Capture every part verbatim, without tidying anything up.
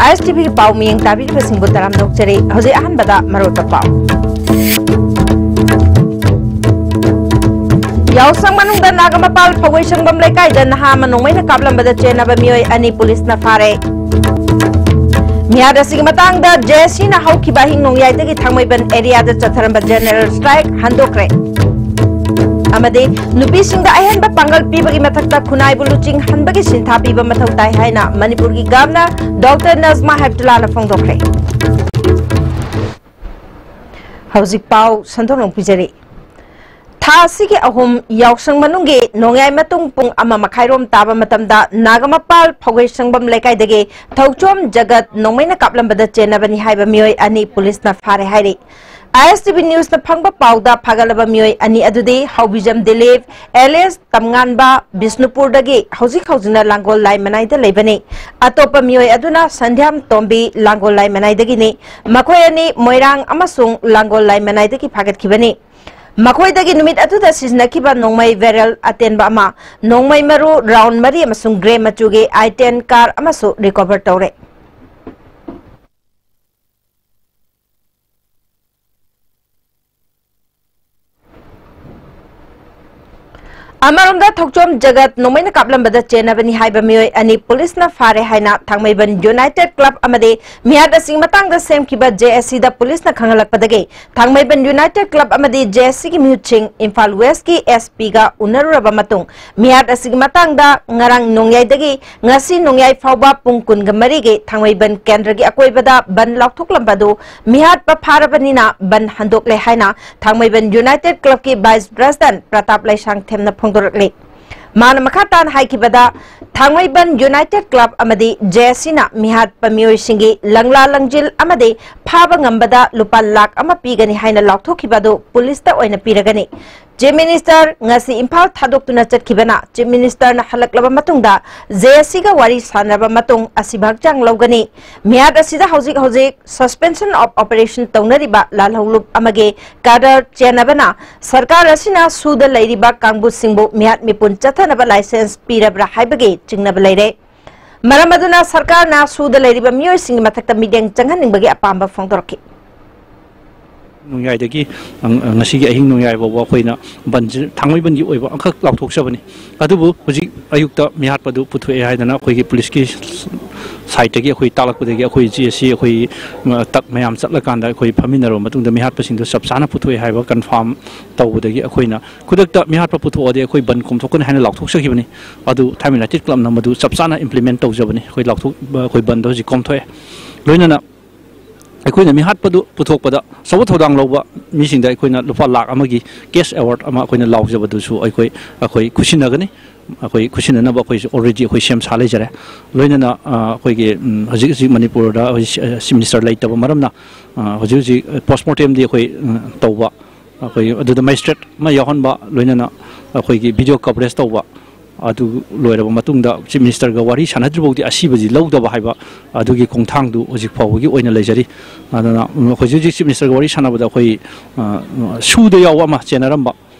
ꯑꯦꯁ T ꯚꯤꯒꯤ ꯄꯥꯎ ꯃꯤꯌꯦꯡ ꯇꯥꯕꯤꯔꯤꯕꯁꯤꯡꯕꯨ ꯇꯔꯥꯝꯅ ꯑꯣꯛꯆꯔꯤ꯫ ꯍꯧꯖꯤꯛ ꯑꯍꯥꯟꯕꯗ ꯃꯔꯨꯑꯣꯏꯕ ꯄꯥꯎ꯫ ꯌꯥꯎꯁꯪ ꯃꯅꯨꯡꯗ ꯅꯥꯒꯥꯃꯄꯥꯜ ꯐꯧꯒꯩꯁꯪꯕꯝ ꯂꯩꯀꯥꯏꯗ ꯅꯍꯥ ꯑꯃ ꯅꯣꯡꯃꯩꯅ ꯀꯥꯞꯂꯝꯕꯗ ꯆꯦꯟꯅꯕ ꯃꯤꯑꯣꯏ ꯑꯅꯤ ꯄꯨꯂꯤꯁꯅ ꯐꯥꯔꯦ꯫ ꯃꯤꯍꯥꯠ ꯑꯁꯤꯒꯤ ꯃꯇꯥꯡꯗ ꯖꯦ ꯑꯦꯁ ꯁꯤꯅ ꯍꯧꯈꯤꯕ ꯑꯍꯤꯡ ꯅꯣꯡꯌꯥꯏꯗꯒꯤ ꯊꯥꯡꯃꯩꯕꯟ ꯑꯦꯔꯤꯌꯥꯗ ꯆꯠꯊꯔꯝꯕ ꯖꯦꯅꯔꯦꯜ ꯁ꯭ꯇ꯭ꯔꯥꯏꯛ ꯍꯟꯗꯣꯛꯈ꯭ꯔꯦ꯫ ꯑꯃꯗꯤ ꯅꯨꯄꯤꯁꯤꯡꯗ ꯑꯍꯦꯟꯕ ꯄꯥꯡꯒꯜ ꯄꯤꯕꯒꯤ ꯃꯊꯛꯇ ꯈꯨꯟꯅꯥꯏꯕꯨ ꯂꯨꯆꯤꯡꯍꯟꯕꯒꯤ ꯁꯤꯟꯊꯥ ꯄꯤꯕ ꯃꯊꯧ ꯇꯥꯏ ꯍꯥꯏꯅ ꯃꯅꯤꯄꯨꯔꯒꯤ ꯒꯚꯔꯅꯔ ꯗꯣꯛꯇꯔ ꯅꯖꯃꯥ ꯍꯦꯞꯇꯨꯂꯥꯅ ꯐꯣꯡꯗꯣꯛꯈ꯭ꯔꯦ꯫ ꯍꯧꯖꯤꯛ ꯄꯥꯎ ꯁꯟꯗꯣꯛꯅ ꯄꯤꯖꯔꯤ꯫ ꯊꯥ ꯑꯁꯤꯒꯤ ꯑꯍꯨꯝ ꯌꯥꯎꯁꯪ ꯃꯅꯨꯡꯒꯤ ꯅꯣꯡꯌꯥꯏ ꯃꯇꯨꯡ ꯄꯨꯡ ꯑꯃ ꯃꯈꯥꯏꯔꯣꯝ ꯇꯥꯕ ꯃꯇꯝꯗ ꯅꯥꯒꯥꯃꯄꯥꯜ ꯐꯧꯒꯩꯁꯪꯕꯝ ꯂꯩꯀꯥꯏꯗꯒꯤ ꯊꯧꯆꯣꯝ ꯖꯒꯠ ꯅꯣꯡꯃꯩꯅ ꯀꯥꯞꯂꯝꯕꯗ ꯆꯦꯟꯅꯕꯅꯤ ꯍꯥꯏꯕ ꯃꯤꯑꯣꯏ ꯑꯅꯤ ꯄꯨꯂꯤꯁꯅ ꯐꯥꯔꯦ ꯍꯥꯏꯔꯤ꯫ ꯑꯥꯏ ꯑꯦꯁ ꯇꯤ ꯚꯤ ꯅ꯭ꯌꯨꯁꯅ ꯐꯪꯕ ꯄꯥꯎꯗ ꯐꯥꯒꯠꯂꯕ ꯃꯤꯑꯣꯏ ꯑꯅꯤ ꯑꯗꯨꯗꯤ ꯍꯧꯕꯤꯖꯝ ꯗꯤꯂꯤꯞ ꯑꯦꯂꯤꯌꯥꯁ ꯇꯝꯉꯥꯟꯕ ꯕꯤꯁꯅꯨꯄꯨꯔꯗꯒꯤ ꯍꯧꯖꯤꯛ ꯍꯧꯖꯤꯛꯅ ꯂꯥꯡꯒꯣꯜ ꯂꯥꯏ ꯃꯅꯥꯏꯗ ꯂꯩꯕꯅꯤ꯫ ꯑꯇꯣꯞꯄ ꯃꯤꯑꯣꯏ ꯑꯗꯨꯅ ꯁꯟꯙ꯭ꯌꯥꯝ ꯇꯣꯝꯕꯤ ꯂꯥꯡꯒꯣꯜ ꯂꯥꯏ ꯃꯅꯥꯏꯗꯒꯤꯅꯤ꯫ ꯃꯈꯣꯏ ꯑꯅꯤ ꯃꯣꯏꯔꯥꯡ ꯑꯃꯁꯨꯡ ꯂꯥꯡꯒꯣꯜ ꯂꯥꯏ ꯃꯅꯥꯏꯗꯒꯤ ꯐꯥꯒꯠꯈꯤꯕꯅꯤ꯫ ꯃꯈꯣꯏꯗꯒꯤ ꯅꯨꯃꯤꯠ ꯑꯗꯨꯗ ꯁꯤꯖꯤꯟꯅꯈꯤꯕ ꯅꯣꯡꯃꯩ ꯕꯦꯔꯦꯜ ꯑꯇꯦꯟꯕ ꯑꯃ, ꯅꯣꯡꯃꯩ ꯃꯔꯨ ꯔꯥꯎꯟ ꯃꯔꯤ ꯑꯃꯁꯨꯡ ꯒ꯭ꯔꯦ ꯃꯆꯨꯒꯤ ꯑꯥꯏ ꯇꯦꯟ ꯀꯥꯔ ꯑꯃꯁꯨ ꯔꯤꯀꯣꯚꯔ ꯇꯧꯔꯦ꯫ ꯑꯃꯔꯣꯝꯗ ꯊꯧꯆꯣꯝ ꯖꯒꯠ ꯅꯣꯡꯃꯩꯅ ꯀꯥꯞꯂꯝꯕꯗ ꯆꯦꯟꯅꯕꯅꯤ ꯍꯥꯏꯕ ꯃꯤꯑꯣꯏ ꯑꯅꯤ ꯄꯨꯂꯤꯁꯅ ꯐꯥꯔꯦ ꯍꯥꯏꯅ ꯊꯥꯡꯃꯩꯕꯟ ꯌꯨꯅꯥꯏꯇꯦꯗ ꯀ꯭ꯂꯕ ꯑꯃꯗꯤ ꯃꯤꯍꯥꯠ ꯑꯁꯤꯒꯤ ꯃꯇꯥꯡꯗ ꯁꯦꯝꯈꯤꯕ ꯖꯦ ꯑꯦꯁ ꯁꯤꯗ ꯄꯨꯂꯤꯁꯅ ꯈꯪꯍꯜꯂꯛꯄꯗꯒꯤ ꯊꯥꯡꯃꯩꯕꯟ ꯌꯨꯅꯥꯏꯇꯦꯗ ꯀ꯭ꯂꯕ ꯑꯃꯗꯤ ꯖꯦ ꯑꯦꯁ ꯁꯤꯒꯤ ꯃꯤꯍꯨꯠꯁꯤꯡ ꯏꯝꯐꯥꯜ ꯋꯦꯁꯀꯤ ꯑꯦꯁ ꯄꯤꯒ ꯎꯅꯔꯨꯔꯕ ꯃꯇꯨꯡ ꯃꯤꯍꯥꯠ ꯑꯁꯤꯒꯤ ꯃꯇꯥꯡꯗ ꯉꯔꯥꯡ ꯅꯣꯡꯌꯥꯏꯗꯒꯤ ꯉꯁꯤ ꯅꯣꯡꯌꯥꯏ ꯐꯥꯎꯕ ꯄꯨꯡ ꯀꯨꯟꯒ ꯃꯔꯤꯒꯤ ꯊꯥꯡꯃꯩꯕꯟ ꯀꯦꯟꯗ꯭ꯔꯒꯤ ꯑꯀꯣꯏꯕꯗ ꯕꯟ ꯂꯥꯎꯊꯣꯛꯂꯝꯕ ꯑꯗꯨ ꯃꯤꯍꯥꯠꯄ ꯐꯥꯔꯕꯅꯤꯅ ꯕꯟ ꯍꯟꯗꯣꯛꯂꯦ ꯍꯥꯏꯅ ꯊꯥꯡꯃꯩꯕꯟ ꯌꯨꯅꯥꯏꯇꯦꯗ ꯀ꯭ꯂꯕꯀꯤ ꯚꯥꯏꯁ ꯄ꯭ꯔꯦꯁꯤꯗꯦꯟꯠ ꯄ꯭ꯔꯇꯥꯞ ꯂꯩꯁꯥꯡꯊꯦꯝꯅ ꯐꯣꯡꯗꯣꯔꯛꯂꯤ꯫ ꯃꯥꯅ ꯃꯈꯥ ꯇꯥꯅ ꯍꯥꯏꯈꯤꯕꯗ, ꯊꯥꯡꯃꯩꯕꯟ ꯌꯨꯅꯥꯏꯇꯦꯗ ꯀ꯭ꯂꯕ ꯑꯃꯗꯤ ꯖꯦ ꯑꯦꯁ ꯁꯤꯅ ꯃꯤꯍꯥꯠꯄ ꯃꯤꯑꯣꯏꯁꯤꯡꯒꯤ ꯂꯪꯂꯥ ꯂꯪꯖꯤꯜ ꯑꯃꯗꯤ ꯐꯥꯕ ꯉꯝꯕꯗ ꯂꯨꯄꯥ ꯂꯥꯈ ꯑꯃ ꯄꯤꯒꯅꯤ ꯍꯥꯏꯅ ꯂꯥꯎꯊꯣꯛꯈꯤꯕ ꯑꯗꯨ ꯄꯨꯂꯤꯁꯇ ꯑꯣꯏꯅ ꯄꯤꯔꯒꯅꯤ꯫ ꯆꯤꯐ ꯃꯤꯅꯤꯁꯇꯔ ꯉꯁꯤ ꯏꯝꯐꯥꯜ ꯊꯥꯗꯣꯛꯇꯨꯅ ꯆꯠꯈꯤꯕꯅ ꯆꯤꯐ ꯃꯤꯅꯤꯁꯇꯔꯅ ꯍꯜꯂꯛꯂꯕ ꯃꯇꯨꯡꯗ ꯖꯦ ꯑꯦꯁ ꯁꯤꯒ ꯋꯥꯔꯤ ꯁꯥꯟꯅꯔꯕ ꯃꯇꯨꯡ ꯑꯁꯤꯕ ꯍꯛꯆꯥꯡ ꯂꯧꯒꯅꯤ꯫ ꯃꯤꯍꯥꯠ ꯑꯁꯤꯗ ꯍꯧꯖꯤꯛ ꯍꯧꯖꯤꯛ suspension of operation ꯇꯧꯅꯔꯤꯕ ꯂꯥꯜꯍꯧꯂꯨꯞ ꯑꯃꯒꯤ ꯀꯥꯗꯔ ꯆꯦꯟꯅꯕꯅ ꯁꯔꯀꯥꯔ ꯑꯁꯤꯅ ꯁꯨꯗ ꯂꯩꯔꯤꯕ ꯀꯥꯡꯕꯨꯁꯤꯡꯕꯨ ꯃꯤꯍꯥꯠ ꯃꯤꯄꯨꯟ ꯆꯠꯊꯅꯕ ꯂꯥꯏꯁꯦꯟꯁ ꯄꯤꯔꯕ꯭ꯔꯥ ꯍꯥꯏꯕꯒꯤ ꯆꯤꯡꯅꯕ ꯂꯩꯔꯦ꯫ ꯃꯔꯝ ꯑꯗꯨꯅ ꯁꯔꯀꯥꯔꯅ ꯁꯨꯗ ꯂꯩꯔꯤꯕ ꯃꯤꯑꯣꯏꯁꯤꯡꯒꯤ ꯃꯊꯛꯇ ꯃꯤꯠꯌꯦꯡ ꯆꯪꯍꯟꯅꯤꯡꯕꯒꯤ ꯑꯄꯥꯝꯕ ꯐꯣꯡꯗꯣꯔꯛꯈꯤ꯫ ꯅꯣꯡꯌꯥꯏꯗꯒꯤ ꯉꯁꯤꯒꯤ ꯑꯍꯤꯡ ꯅꯣꯡꯌꯥꯏ ꯐꯥꯎꯕ ꯑꯩꯈꯣꯏꯅ ꯕꯟꯁꯤ ꯊꯥꯡꯃꯩꯕꯟꯒꯤ ꯑꯣꯏꯕ ꯑꯃꯈꯛ ꯂꯥꯎꯊꯣꯛꯆꯕꯅꯤ꯫ ꯑꯗꯨꯕꯨ ꯍꯧꯖꯤꯛ ꯑꯌꯨꯛꯇ ꯃꯤꯍꯥꯠꯄꯗꯨ ꯄꯨꯊꯣꯛꯑꯦ ꯍꯥꯏꯗꯅ ꯑꯩꯈꯣꯏꯒꯤ ꯄꯨꯂꯤꯁꯀꯤ ꯁꯥꯏꯠꯇꯒꯤ ꯑꯩꯈꯣꯏ ꯇꯥꯛꯂꯛꯄꯗꯒꯤ ꯑꯩꯈꯣꯏ ꯖꯤ ꯑꯦꯁ ꯁꯤ ꯑꯩꯈꯣꯏ ꯇꯛ ꯃꯌꯥꯝ ꯆꯠꯂꯀꯥꯟꯗ ꯑꯩꯈꯣꯏ ꯐꯝꯃꯤꯟꯅꯔꯕ ꯃꯇꯨꯡꯗ ꯃꯤꯍꯥꯠꯄꯁꯤꯡꯗꯣ ꯆꯞ ꯆꯥꯅ ꯄꯨꯊꯣꯛꯑꯦ ꯍꯥꯏꯕ ꯀꯟꯐꯥꯝ ꯇꯧꯕꯗꯒꯤ ꯑꯩꯈꯣꯏꯅ ꯈꯨꯗꯛꯇ ꯃꯤꯍꯥꯠꯄ ꯄꯨꯊꯣꯛꯑꯗꯤ ꯑꯩꯈꯣꯏ ꯕꯟ ꯀꯣꯝꯊꯣꯛꯀꯅꯤ ꯍꯥꯏꯅ ꯂꯥꯎꯊꯣꯛꯆꯈꯤꯕꯅꯤ꯫ ꯑꯗꯨ ꯊꯥꯏꯃꯩ ꯂꯥꯏꯇꯤꯠ ꯀ꯭ꯂꯕꯅ ꯃꯗꯨ ꯆꯞ ꯆꯥꯅ ꯏꯝꯄ꯭ꯂꯤꯃꯦꯟ ꯇꯧꯖꯕꯅꯤ꯫ ꯑꯩꯈꯣꯏ ꯂꯥꯎꯊꯣꯛ ꯑꯩꯈꯣꯏ ꯕꯟꯗꯣ ꯍꯧꯖꯤꯛ ꯀꯣꯝꯊꯣꯛꯑꯦ꯫ ꯂꯣꯏꯅꯅ ꯑꯩꯈꯣꯏꯅ ꯃꯤꯍꯥꯠꯄꯗꯨ ꯄꯨꯊꯣꯛꯄꯗ ꯑꯆꯧꯕ ꯊꯧꯗꯥꯡ ꯂꯧꯕ ꯃꯤꯁꯤꯡꯗ ꯑꯩꯈꯣꯏꯅ ꯂꯨꯄꯥ ꯂꯥꯈ ꯑꯃꯒꯤ ꯀꯦꯁ ꯑꯦꯋꯥꯔꯗ ꯑꯃ ꯑꯩꯈꯣꯏꯅ ꯂꯥꯎꯖꯕꯗꯨꯁꯨ ꯑꯩꯈꯣꯏ ꯑꯩꯈꯣꯏ ꯈꯨꯠꯁꯤꯟꯅꯒꯅꯤ꯫ ꯑꯩꯈꯣꯏ ꯈꯨꯠꯁꯤꯟꯅꯅꯕ ꯑꯩꯈꯣꯏꯁꯨ ꯑꯣꯜꯔꯦꯗꯤ ꯑꯩꯈꯣꯏ ꯁꯦꯝ ꯁꯥ ꯂꯩꯖꯔꯦ꯫ ꯂꯣꯏꯅꯅ ꯑꯩꯈꯣꯏꯒꯤ ꯍꯧꯖꯤꯛ ꯍꯧꯖꯤꯛ ꯃꯅꯤꯄꯨꯔꯗ ꯆꯤꯐ ꯃꯤꯅꯤꯁꯇꯔ ꯂꯩꯇꯕ ꯃꯔꯝꯅ ꯍꯧꯖꯤꯛ ꯍꯧꯖꯤꯛ ꯄꯣꯁꯃꯣꯔꯇꯦꯝꯗꯤ ꯑꯩꯈꯣꯏ ꯇꯧꯕ, ꯑꯩꯈꯣꯏ ꯑꯗꯨꯗ ꯃꯦꯖꯤꯁꯇ꯭ꯔꯦꯠ ꯑꯃ ꯌꯥꯎꯍꯟꯕ, ꯂꯣꯏꯅꯅ ꯑꯩꯈꯣꯏꯒꯤ ꯚꯤꯗꯤꯑꯣ ꯀꯚꯔꯦꯖ ꯇꯧꯕ, ꯑꯗꯨ ꯂꯣꯏꯔꯕ ꯃꯇꯨꯡꯗ ꯆꯤꯐ ꯃꯤꯅꯤꯁꯇꯔꯒ ꯋꯥꯔꯤ ꯁꯥꯟꯅꯗ꯭ꯔꯤꯐꯥꯎꯗꯤ ꯑꯁꯤꯕꯁꯤ ꯂꯧꯗꯕ ꯍꯥꯏꯕ ꯑꯗꯨꯒꯤ ꯈꯣꯡꯊꯥꯡꯗꯨ ꯍꯧꯖꯤꯛ ꯐꯥꯎꯕꯒꯤ ꯑꯣꯏꯅ ꯂꯩꯖꯔꯤ꯫ ꯑꯗꯨꯅ ꯍꯧꯖꯤꯛ ꯍꯧꯖꯤꯛ ꯆꯤꯐ ꯃꯤꯅꯤꯁꯇꯔꯒ ꯋꯥꯔꯤ ꯁꯥꯟꯅꯕꯗ ꯑꯩꯈꯣꯏ ꯁꯨꯗ ꯌꯥꯎꯕ ꯑꯃ ꯆꯦꯟꯅꯔꯝꯕ,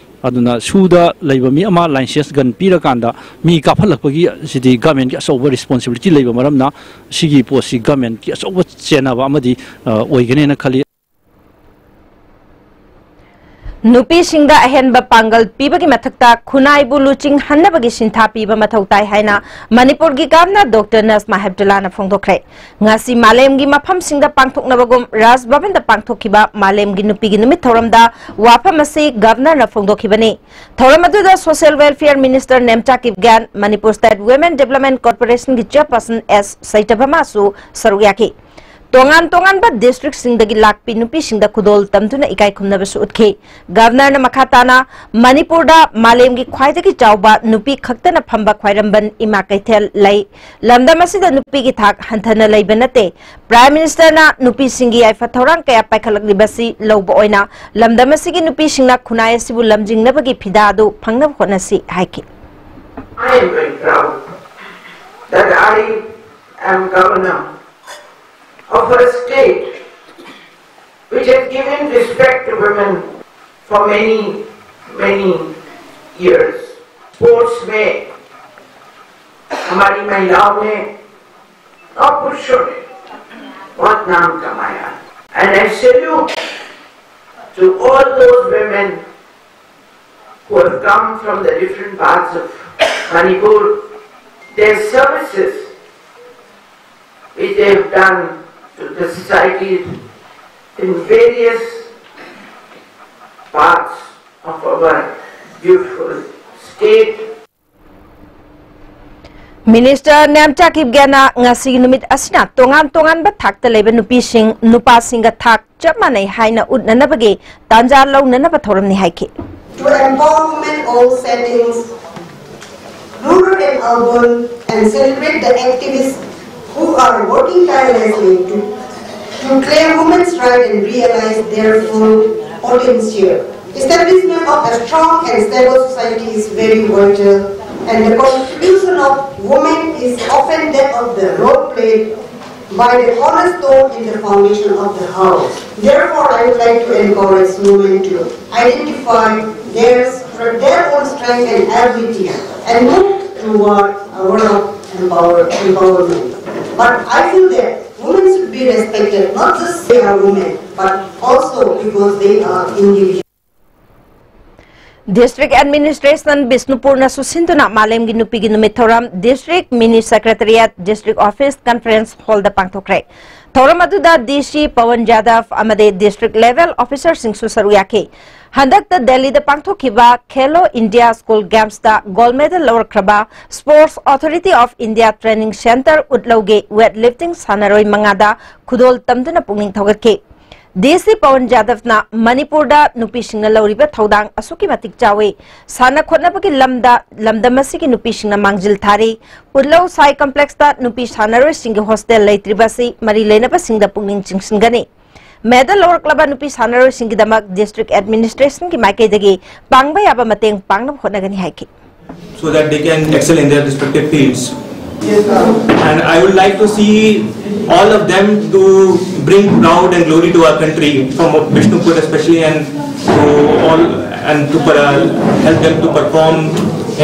ꯑꯗꯨꯅ ꯁꯨꯗ ꯂꯩꯕ ꯃꯤ ꯑꯃ ꯂꯥꯏꯁꯦꯟꯁ ꯒꯟ ꯄꯤꯔꯀꯥꯟꯗ ꯃꯤ ꯀꯥꯞꯍꯜꯂꯛꯄꯒꯤ ꯁꯤꯗꯤ ꯒꯃꯦꯟꯒꯤ ꯑꯆꯧꯕ ꯔꯦꯁꯄꯣꯟꯁꯤꯕꯤꯂꯤꯇꯤ ꯂꯩꯕ ꯃꯔꯝꯅ ꯁꯤꯒꯤ ꯄꯣꯠꯁꯤ ꯒꯃꯦꯟꯒꯤ ꯑꯆꯧꯕ ꯆꯦꯟꯅꯕ ꯑꯃꯗꯤ ꯑꯣꯏꯒꯅꯦꯅ ꯈꯜꯂꯤ꯫ ꯅꯨꯄꯤꯁꯤꯡꯗ ꯑꯍꯦꯟꯕ ꯄꯥꯡꯒꯜ ꯄꯤꯕꯒꯤ ꯃꯊꯛꯇ ꯈꯨꯟꯅꯥꯏꯕꯨ ꯂꯨꯆꯤꯡꯍꯟꯅꯕꯒꯤ ꯁꯤꯟꯊꯥ ꯄꯤꯕ ꯃꯊꯧ ꯇꯥꯏ ꯍꯥꯏꯅ ꯃꯅꯤꯄꯨꯔꯒꯤ ꯒꯚꯔꯅꯔ ꯗꯣꯛꯇꯔ ꯅꯖꯃꯥ ꯍꯦꯞꯇꯨꯂꯥꯅ ꯐꯣꯡꯗꯣꯛꯈ꯭ꯔꯦ꯫ ꯉꯁꯤ ꯃꯥꯂꯦꯝꯒꯤ ꯃꯐꯝꯁꯤꯡꯗ ꯄꯥꯡꯊꯣꯛꯅꯕꯒꯨꯝ ꯔꯥꯖ ꯚꯕꯟꯗ ꯄꯥꯡꯊꯣꯛꯈꯤꯕ ꯃꯥꯂꯦꯝꯒꯤ ꯅꯨꯄꯤꯒꯤ ꯅꯨꯃꯤꯠ ꯊꯧꯔꯝꯗ ꯋꯥꯐꯝ ꯑꯁꯤ ꯒꯚꯔꯅꯔꯅ ꯐꯣꯡꯗꯣꯛꯈꯤꯕꯅꯤ꯫ ꯊꯧꯔꯝ ꯑꯗꯨꯗ social welfare minister Nemcha Kipgen, Manipur state women development ꯀꯣꯔꯄꯣꯔꯦꯁꯟꯒꯤ ꯆꯤꯌꯔꯄꯔꯁꯟ ꯑꯦꯁ ꯁꯩꯇꯚꯃꯥꯁꯨ ꯁꯔꯨꯛ ꯌꯥꯈꯤ꯫ ꯇꯣꯉꯥꯟ ꯇꯣꯉꯥꯟꯕ ꯗꯤꯁꯇ꯭ꯔꯤꯛꯁꯤꯡꯗꯒꯤ ꯂꯥꯛꯄꯤ ꯅꯨꯄꯤꯁꯤꯡꯗ ꯈꯨꯗꯣꯜ ꯇꯝꯗꯨꯅ ꯏꯀꯥꯏ ꯈꯨꯝꯅꯕꯁꯨ ꯎꯠꯈꯤ꯫ ꯒꯚꯔꯅꯔꯅ ꯃꯈꯥ ꯇꯥꯅ ꯃꯅꯤꯄꯨꯔꯗ ꯃꯥꯂꯦꯝꯒꯤ ꯈ꯭ꯋꯥꯏꯗꯒꯤ ꯆꯥꯎꯕ ꯅꯨꯄꯤ ꯈꯛꯇꯅ ꯐꯝꯕ ꯈ꯭ꯋꯥꯏꯔꯝꯕꯟ ꯏꯃꯥ ꯀꯩꯊꯦꯜ ꯂꯩ꯫ ꯂꯝꯗꯝ ꯑꯁꯤꯗ ꯅꯨꯄꯤꯒꯤ ꯊꯥꯛ ꯍꯟꯊꯅ ꯂꯩꯕ ꯅꯠꯇꯦ꯫ ꯄ꯭ꯔꯥꯏꯝ ꯃꯤꯅꯤꯁꯇꯔꯅ ꯅꯨꯄꯤꯁꯤꯡꯒꯤ ꯌꯥꯏꯐ ꯊꯧꯔꯥꯡ ꯀꯌꯥ ꯄꯥꯏꯈꯠꯂꯛꯂꯤꯕꯁꯤ ꯂꯧꯕ ꯑꯣꯏꯅ ꯂꯝꯗꯝ ꯑꯁꯤꯒꯤ ꯅꯨꯄꯤꯁꯤꯡꯅ ꯈꯨꯟꯅꯥꯏ ꯑꯁꯤꯕꯨ ꯂꯝꯖꯤꯡꯅꯕꯒꯤ ꯐꯤꯗꯥ ꯑꯗꯨ ꯐꯪꯅꯕ ꯍꯣꯠꯅꯁꯤ ꯍꯥꯏꯈꯤ꯫ I am very proud that I am governor of a state which has given respect to women for many, many years. Sports में हमारी महिलाओं ने और पुरुषों ने बहुत नाम कमाया। And I salute to all those women who have come from the different parts of Manipur, their services which they have done to the society in various parts of our beautiful state. Minister Nemcha Kipgena ꯉꯁꯤꯒꯤ ꯅꯨꯃꯤꯠ ꯑꯁꯤꯅ ꯇꯣꯉꯥꯟ ꯇꯣꯉꯥꯟꯕ ꯊꯥꯛꯇ ꯂꯩꯕ ꯅꯨꯄꯤꯁꯤꯡ ꯅꯨꯄꯥꯁꯤꯡꯒ ꯊꯥꯛ ꯆꯞ ꯃꯥꯟꯅꯩ ꯍꯥꯏꯅ ꯎꯠꯅꯅꯕꯒꯤ ꯇꯥꯟꯖꯥ ꯂꯧꯅꯅꯕ ꯊꯧꯔꯝꯅꯤ ꯍꯥꯏꯈꯤ꯫ To empower women all settings, rural and urban, and celebrate the activists who are working tirelessly to, to claim women's rights and realize their full potential. Establishment of a strong and stable society is very vital, and the contribution of women is often that of the role played by the cornerstone in the foundation of the house. Therefore, I would like to encourage women to identify their, their own strength and ability and move toward a world of empower, empowerment. But I feel that women should be respected not just they are women, but also because they are individuals. District Administration ꯕꯤꯁꯅꯨꯄꯨꯔꯅ ꯁꯨꯁꯤꯟꯗꯨꯅ ꯃꯥꯂꯦꯝꯒꯤ ꯅꯨꯄꯤꯒꯤ ꯅꯨꯃꯤꯠ ꯊꯧꯔꯝ District Mini Secretariat, District Office Conference Hallꯗ ꯄꯥꯡꯊꯣꯛꯈ꯭ꯔꯦ꯫ ꯊꯧꯔꯝ ꯑꯗꯨꯗ DC Pawan ꯌꯥꯗꯕ ꯑꯃꯗꯤ District Level Officerꯁꯤꯡꯁꯨ ꯁꯔꯨꯛ ꯌꯥꯈꯤ꯫ ꯍꯟꯗꯛꯇ ꯗꯦꯜꯂꯤꯗ ꯄꯥꯡꯊꯣꯛꯈꯤꯕ Khelo India School Gamesꯇ gold medal ꯂꯧꯔꯛꯈ꯭ꯔꯕ Sports Authority of India Training Centre ꯎꯠꯂꯧꯒꯤ weight lifting ꯁꯥꯟꯅꯔꯣꯏ ꯃꯉꯥꯗ ꯈꯨꯗꯣꯜ ꯇꯝꯗꯨꯅ ꯄꯨꯛꯅꯤꯡ ꯊꯧꯒꯠꯈꯤ꯫ DC ꯄꯋꯟ ꯌꯥꯗꯕꯅ ꯃꯅꯤꯄꯨꯔꯗ ꯅꯨꯄꯤꯁꯤꯡꯅ ꯂꯧꯔꯤꯕ ꯊꯧꯗꯥꯡ ꯑꯁꯨꯛꯀꯤ ꯃꯇꯤꯛ ꯆꯥꯎꯏ꯫ ꯁꯥꯟꯅ ꯈꯣꯠꯅꯕꯒꯤ ꯂꯝꯗ ꯂꯝꯗꯝ ꯑꯁꯤꯒꯤ ꯅꯨꯄꯤꯁꯤꯡꯅ ꯃꯥꯡꯖꯤꯜ ꯊꯥꯔꯤ꯫ ꯎꯠꯂꯧ ꯁꯥꯏ complexꯇ ꯅꯨꯄꯤ ꯁꯥꯟꯅꯔꯣꯏꯁꯤꯡꯒꯤ hostel ꯂꯩꯇ꯭ꯔꯤꯕ ꯑꯁꯤ ꯃꯔꯤ ꯂꯩꯅꯕꯁꯤꯡꯗ ꯄꯨꯛꯅꯤꯡ ꯆꯤꯡꯁꯤꯟꯒꯅꯤ꯫ Medal ꯂꯧꯔꯛꯂꯕ ꯅꯨꯄꯤ ꯁꯥꯟꯅꯔꯣꯏꯁꯤꯡꯒꯤꯗꯃꯛ District Administrationꯒꯤ ꯃꯥꯏꯀꯩꯗꯒꯤ ꯄꯥꯡꯕ ꯌꯥꯕ ꯃꯇꯦꯡ ꯄꯥꯡꯅꯕ ꯍꯣꯠꯅꯒꯅꯤ ꯍꯥꯏꯈꯤ꯫ So that they can excel in their respective fields. And I would like to see all of them to bring proud and glory to our country, from Bishnupur especially, and to all, and to per- help them to perform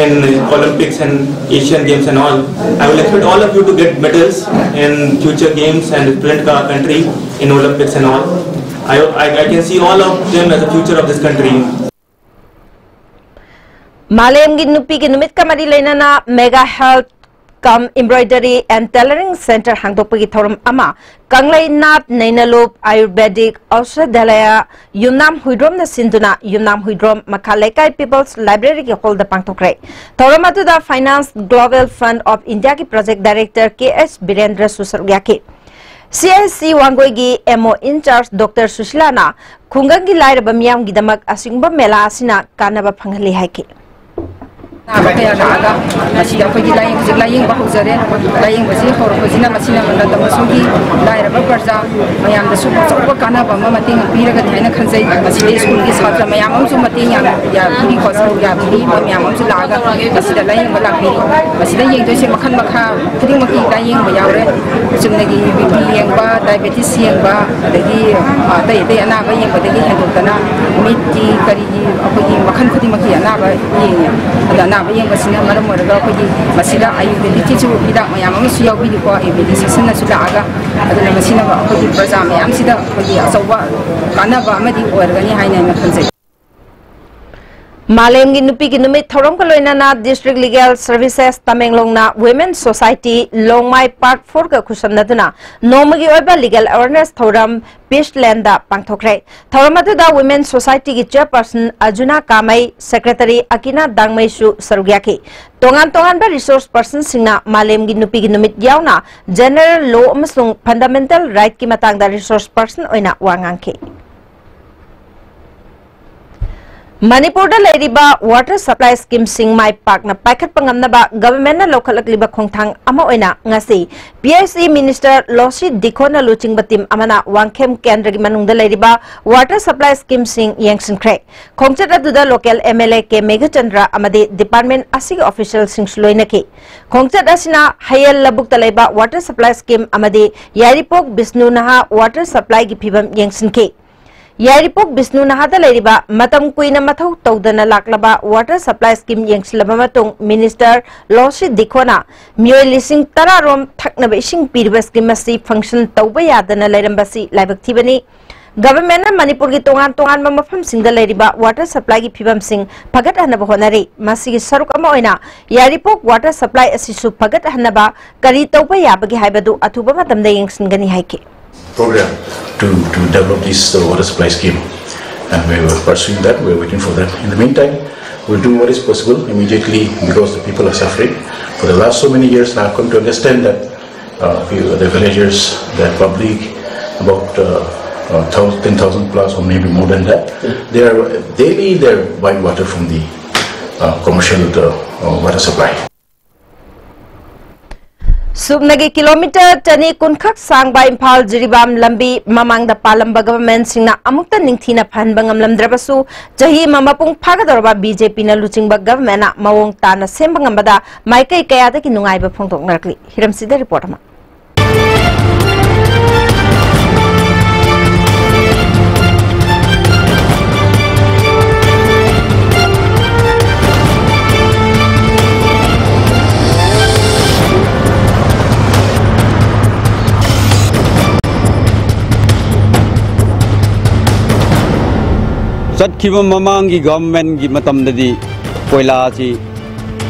in Olympics and Asian Games and all. I will expect all of you to get medals in future games and represent our country in Olympics and all. I, I, I can see all of them as the future of this country. ꯃꯥꯂꯦꯝꯒꯤ ꯅꯨꯄꯤꯒꯤ ꯅꯨꯃꯤꯠꯀ ꯃꯔꯤ ꯂꯩꯅꯅ Mega Health cum Embroidery and Tailoring Center ꯍꯥꯡꯗꯣꯛꯄꯒꯤ ꯊꯧꯔꯝ ꯑꯃ ꯀꯪꯂꯩꯅꯥꯊ ꯅꯩꯅꯂꯨꯞ ꯑꯥꯌꯨꯔꯕꯦꯗꯤꯛ ꯑꯧꯁꯥꯗꯥꯂꯌ ꯌꯨꯝꯅꯥꯝ ꯍꯨꯏꯗ꯭ꯔꯣꯝꯅ ꯁꯤꯟꯗꯨꯅ ꯌꯨꯝꯅꯥꯝ ꯍꯨꯏꯗ꯭ꯔꯣꯝ ꯃꯈꯥ ꯂꯩꯀꯥꯏ People's Library ꯒꯤ ꯍꯣꯜꯗ ꯄꯥꯡꯊꯣꯛꯈ꯭ꯔꯦ꯫ ꯊꯧꯔꯝ ꯑꯗꯨꯗ Finance Global Fund of India ꯒꯤ Project Director ꯀꯦ ꯑꯦꯁ ꯕꯤꯔꯦꯟꯗ꯭ꯔꯁꯨ ꯁꯔꯨꯛ ꯌꯥꯈꯤ꯫ ꯁꯤ H C ꯋꯥꯡꯒꯣꯏꯒꯤ M O in charge doctor ꯁꯨꯁꯤꯂꯥꯅ ꯈꯨꯡꯒꯪꯒꯤ ꯂꯥꯏꯔꯕ ꯃꯤꯌꯥꯝꯒꯤꯗꯃꯛ ꯑꯁꯤꯒꯨꯝꯕ ꯃꯦꯂꯥ ꯑꯁꯤꯅ ꯀꯥꯟꯅꯕ ꯐꯪꯍꯜꯂꯤ ꯍꯥꯏꯈꯤ꯫ ꯑꯅꯥꯕ ꯀꯌꯥ ꯂꯥꯛꯑꯒ ꯃꯁꯤꯗ ꯑꯩꯈꯣꯏꯒꯤ ꯂꯥꯏꯌꯦꯡ ꯍꯧꯖꯤꯛ ꯂꯥꯏꯌꯦꯡꯕ ꯍꯧꯖꯔꯦ꯫ ꯂꯥꯏꯌꯦꯡꯕꯁꯤ ꯍꯧꯔꯛꯄꯁꯤꯅ ꯃꯁꯤꯅ ꯂꯝꯗꯝ ꯑꯁꯤꯒꯤ ꯂꯥꯏꯔꯕ ꯄ꯭ꯔꯖꯥ ꯃꯌꯥꯝꯗꯁꯨ ꯑꯆꯧꯕ ꯀꯥꯟꯅꯕ ꯑꯃ ꯃꯇꯦꯡ ꯄꯤꯔꯒꯅꯤ ꯍꯥꯏꯅ ꯈꯟꯖꯩ꯫ ꯃꯁꯤꯗ ꯁ꯭ꯀꯨꯜꯒꯤ ꯁꯥꯇ꯭ꯔ ꯃꯌꯥꯝ ꯑꯃꯁꯨ ꯃꯇꯦꯡ ꯌꯥꯝ ꯌꯥꯕꯤꯔꯤꯀꯣ, ꯁꯔꯨꯛ ꯌꯥꯕꯤꯔꯤ꯫ ꯃꯣꯏ ꯃꯌꯥꯝ ꯑꯃꯁꯨ ꯂꯥꯛꯑꯒ ꯃꯁꯤꯗ ꯂꯥꯏꯌꯦꯡꯕ ꯂꯥꯛꯄꯤꯔꯤ꯫ ꯃꯁꯤꯗ ꯌꯦꯡꯗꯣꯏꯁꯦ ꯃꯈꯜ ꯃꯈꯥ ꯈꯨꯗꯤꯡꯃꯛꯀꯤ ꯂꯥꯏꯌꯦꯡꯕ ꯌꯥꯎꯔꯦ꯫ ꯆꯨꯝꯅꯒꯤ ꯕꯤ ꯄꯤ ꯌꯦꯡꯕ, ꯗꯥꯏꯕꯦꯇꯤꯁ ꯌꯦꯡꯕ, ꯑꯗꯒꯤ ꯑꯇꯩ ꯑꯇꯩ ꯑꯅꯥꯕ ꯌꯦꯡꯕꯗꯒꯤ ꯍꯦꯟꯗꯣꯛꯇꯅ ꯃꯤꯠꯀꯤ ꯀꯔꯤꯒꯤ ꯑꯩꯈꯣꯏꯒꯤ ꯃꯈꯜ ꯈꯨꯗꯤꯡꯃꯛꯀꯤ ꯑꯅꯥꯕ ꯌꯦꯡꯉꯤ꯫ ꯑꯗꯣ ꯑꯅꯥꯕ ꯌꯦꯡꯕꯁꯤꯅ ꯃꯔꯝ ꯑꯣꯏꯔꯒ ꯑꯩꯈꯣꯏꯒꯤ ꯃꯁꯤꯗ ꯑꯌꯨꯔꯕꯦꯗꯤꯛꯀꯤꯁꯨ ꯍꯤꯗꯥꯛ ꯃꯌꯥꯝ ꯑꯃꯁꯨ ꯌꯥꯎꯕꯤꯔꯤꯀꯣ, ꯑꯌꯨꯔꯕꯦꯗꯤꯛ ꯁꯦꯁꯟꯅꯁꯨ ꯂꯥꯛꯑꯒ꯫ ꯑꯗꯨꯅ ꯃꯁꯤꯅ ꯑꯩꯈꯣꯏꯒꯤ ꯄ꯭ꯔꯖꯥ ꯃꯌꯥꯝꯁꯤꯗ ꯑꯩꯈꯣꯏꯒꯤ ꯑꯆꯧꯕ ꯀꯥꯟꯅꯕ ꯑꯃꯗꯤ ꯑꯣꯏꯔꯒꯅꯤ ꯍꯥꯏꯅ ꯑꯩꯅ ꯈꯟꯖꯩ꯫ ꯃꯥꯂꯦꯝꯒꯤ ꯅꯨꯄꯤꯒꯤ ꯅꯨꯃꯤꯠ ꯊꯧꯔꯝꯒ ꯂꯣꯏꯅꯅ District Legal Services ꯇꯃꯦꯡꯂꯣꯡꯅ Women Society ꯂꯣꯡꯃꯥꯏ Part four ꯒ ꯈꯨꯠꯁꯝꯅꯗꯨꯅ ꯅꯣꯡꯃꯒꯤ ꯑꯣꯏꯕ legal awareness ꯊꯧꯔꯝ Peace Land ꯗ ꯄꯥꯡꯊꯣꯛꯈ꯭ꯔꯦ꯫ ꯊꯧꯔꯝ ꯑꯗꯨꯗ Women Society ꯒꯤ Chairperson ꯑꯖꯨꯅꯥ ꯀꯥꯃꯩ, Secretary ꯑꯀꯤꯅꯥ ꯗꯥꯡꯃꯩꯁꯨ ꯁꯔꯨꯛ ꯌꯥꯈꯤ꯫ ꯇꯣꯉꯥꯟ ꯇꯣꯉꯥꯟꯕ resource person ꯁꯤꯡꯅ ꯃꯥꯂꯦꯝꯒꯤ ꯅꯨꯄꯤꯒꯤ ꯅꯨꯃꯤꯠ ꯌꯥꯎꯅ General Law ꯑꯃꯁꯨꯡ Fundamental Right ꯀꯤ ꯃꯇꯥꯡꯗ resource person ꯑꯣꯏꯅ ꯋꯥ ꯉꯥꯡꯈꯤ꯫ ꯃꯅꯤꯄꯨꯔꯗ ꯂꯩꯔꯤꯕ water supply scheme ꯁꯤꯡ ꯃꯥꯏ ꯄꯥꯛꯅ ꯄꯥꯏꯈꯠꯄ ꯉꯝꯅꯕ government ꯅ ꯂꯧꯈꯠꯂꯛꯂꯤꯕ ꯈꯣꯡꯊꯥꯡ ꯑꯃ ꯑꯣꯏꯅ ꯉꯁꯤ P H E Minister ꯂꯣꯁꯤ ꯗꯤꯈꯣꯅ ꯂꯨꯆꯤꯡꯕ team ꯑꯃꯅ ꯋꯥꯡꯈꯦꯝ ꯀꯦꯟꯗ꯭ꯔꯒꯤ ꯃꯅꯨꯡꯗ ꯂꯩꯔꯤꯕ water supply scheme ꯁꯤꯡ ꯌꯦꯡꯁꯤꯟꯈ꯭ꯔꯦ꯫ ꯈꯣꯡꯆꯠ ꯑꯗꯨꯗ local M L A ꯀꯦ ꯃꯦꯘꯆꯟꯗ꯭ꯔ ꯑꯃꯗꯤ department ꯑꯁꯤꯒꯤ official ꯁꯤꯡꯁꯨ ꯂꯣꯏꯅꯈꯤ꯫ ꯈꯣꯡꯆꯠ ꯑꯁꯤꯅ ꯍꯌꯦꯜ ꯂꯧꯕꯨꯛꯇ ꯂꯩꯕ water supply scheme ꯑꯃꯗꯤ ꯌꯥꯏꯔꯤꯄꯣꯛ ꯕꯤꯁꯅꯨ ꯅꯍꯥ water supply ꯒꯤ ꯐꯤꯚꯝ ꯌꯦꯡꯁꯤꯟꯈꯤ꯫ ꯌꯥꯏꯔꯤꯄꯣꯛ ꯕꯤꯁꯅꯨ ꯅꯍꯥꯗ ꯂꯩꯔꯤꯕ ꯃꯇꯝ ꯀꯨꯏꯅ ꯃꯊꯧ ꯇꯧꯗꯅ ꯂꯥꯛꯂꯕ water supply scheme ꯌꯦꯡꯁꯤꯜꯂꯕ ꯃꯇꯨꯡ, Minister ꯂꯣꯁꯤ ꯗꯤꯈꯣꯅ ꯃꯤꯑꯣꯏ ꯂꯤꯁꯤꯡ ꯇꯔꯥ ꯔꯣꯝ ꯊꯛꯅꯕ ꯏꯁꯤꯡ ꯄꯤꯔꯤꯕ scheme ꯑꯁꯤ function ꯇꯧꯕ ꯌꯥꯗꯅ ꯂꯩꯔꯝꯕꯁꯤ ꯂꯥꯏꯕꯛ ꯊꯤꯕꯅꯤ꯫ Governmentꯅ ꯃꯅꯤꯄꯨꯔꯒꯤ ꯇꯣꯉꯥꯟ ꯇꯣꯉꯥꯟꯕ ꯃꯐꯝꯁꯤꯡꯗ ꯂꯩꯔꯤꯕ water supplyꯒꯤ ꯐꯤꯕꯝꯁꯤꯡ ꯐꯒꯠꯍꯟꯅꯕ ꯍꯣꯠꯅꯔꯤ꯫ ꯃꯁꯤꯒꯤ ꯁꯔꯨꯛ ꯑꯃ ꯑꯣꯏꯅ ꯌꯥꯏꯔꯤꯄꯣꯛ water supply ꯑꯁꯤꯁꯨ ꯐꯒꯠꯍꯟꯅꯕ ꯀꯔꯤ ꯇꯧꯕ ꯌꯥꯕꯒꯦ ꯍꯥꯏꯕꯗꯨ ꯑꯊꯨꯕ ꯃꯇꯝꯗ ꯌꯦꯡꯁꯤꯟꯒꯅꯤ ꯍꯥꯏꯈꯤ꯫ Program to, to develop this, uh, water supply scheme. And we were pursuing that, we were waiting for that. In the meantime, we'll do what is possible immediately because the people are suffering. For the last so many years, I have come to understand that, uh, we, the villagers, the public, about, uh, uh, thousand, ten thousand plus or maybe more than that, they are daily, they're buying water from the, uh, commercial, uh, uh, water supply. ꯁꯨꯞꯅꯒꯤ kilometre ꯆꯅꯤ ꯀꯨꯟꯈꯛ ꯁꯥꯡꯕ ꯏꯝꯐꯥꯜ ꯖꯤꯔꯤꯕꯥꯝ ꯂꯝꯕꯤ ꯃꯃꯥꯡꯗ ꯄꯥꯜꯂꯝꯕ ꯒꯚꯔꯟꯃꯦꯟꯠꯁꯤꯡꯅ ꯑꯃꯨꯛꯇ ꯅꯤꯡꯊꯤꯅ ꯐꯍꯟꯕ ꯉꯝꯂꯝꯗ꯭ꯔꯕꯁꯨ, ꯆꯍꯤ ꯑꯃ ꯃꯄꯨꯡ ꯐꯥꯒꯗꯧꯔꯕ ꯕꯤ ꯖꯦ ꯄꯤꯅ ꯂꯨꯆꯤꯡꯕ ꯒꯚꯔꯟꯃꯦꯟꯠꯅ ꯃꯑꯣꯡ ꯇꯥꯅ ꯁꯦꯝꯕ ꯉꯝꯕꯗ ꯃꯥꯏꯀꯩ ꯀꯌꯥꯗꯒꯤ ꯅꯨꯡꯉꯥꯏꯕ ꯐꯣꯡꯗꯣꯛꯅꯔꯛꯂꯤ꯫ ꯍꯤꯔꯝꯁꯤꯗ ꯔꯤꯄꯣꯔꯠ ꯑꯃ꯫ ꯆꯠꯈꯤꯕ ꯃꯃꯥꯡꯒꯤ ꯒꯚꯔꯟꯃꯦꯟꯠꯀꯤ ꯃꯇꯝꯗꯗꯤ ꯀꯣꯏꯂꯥꯁꯤ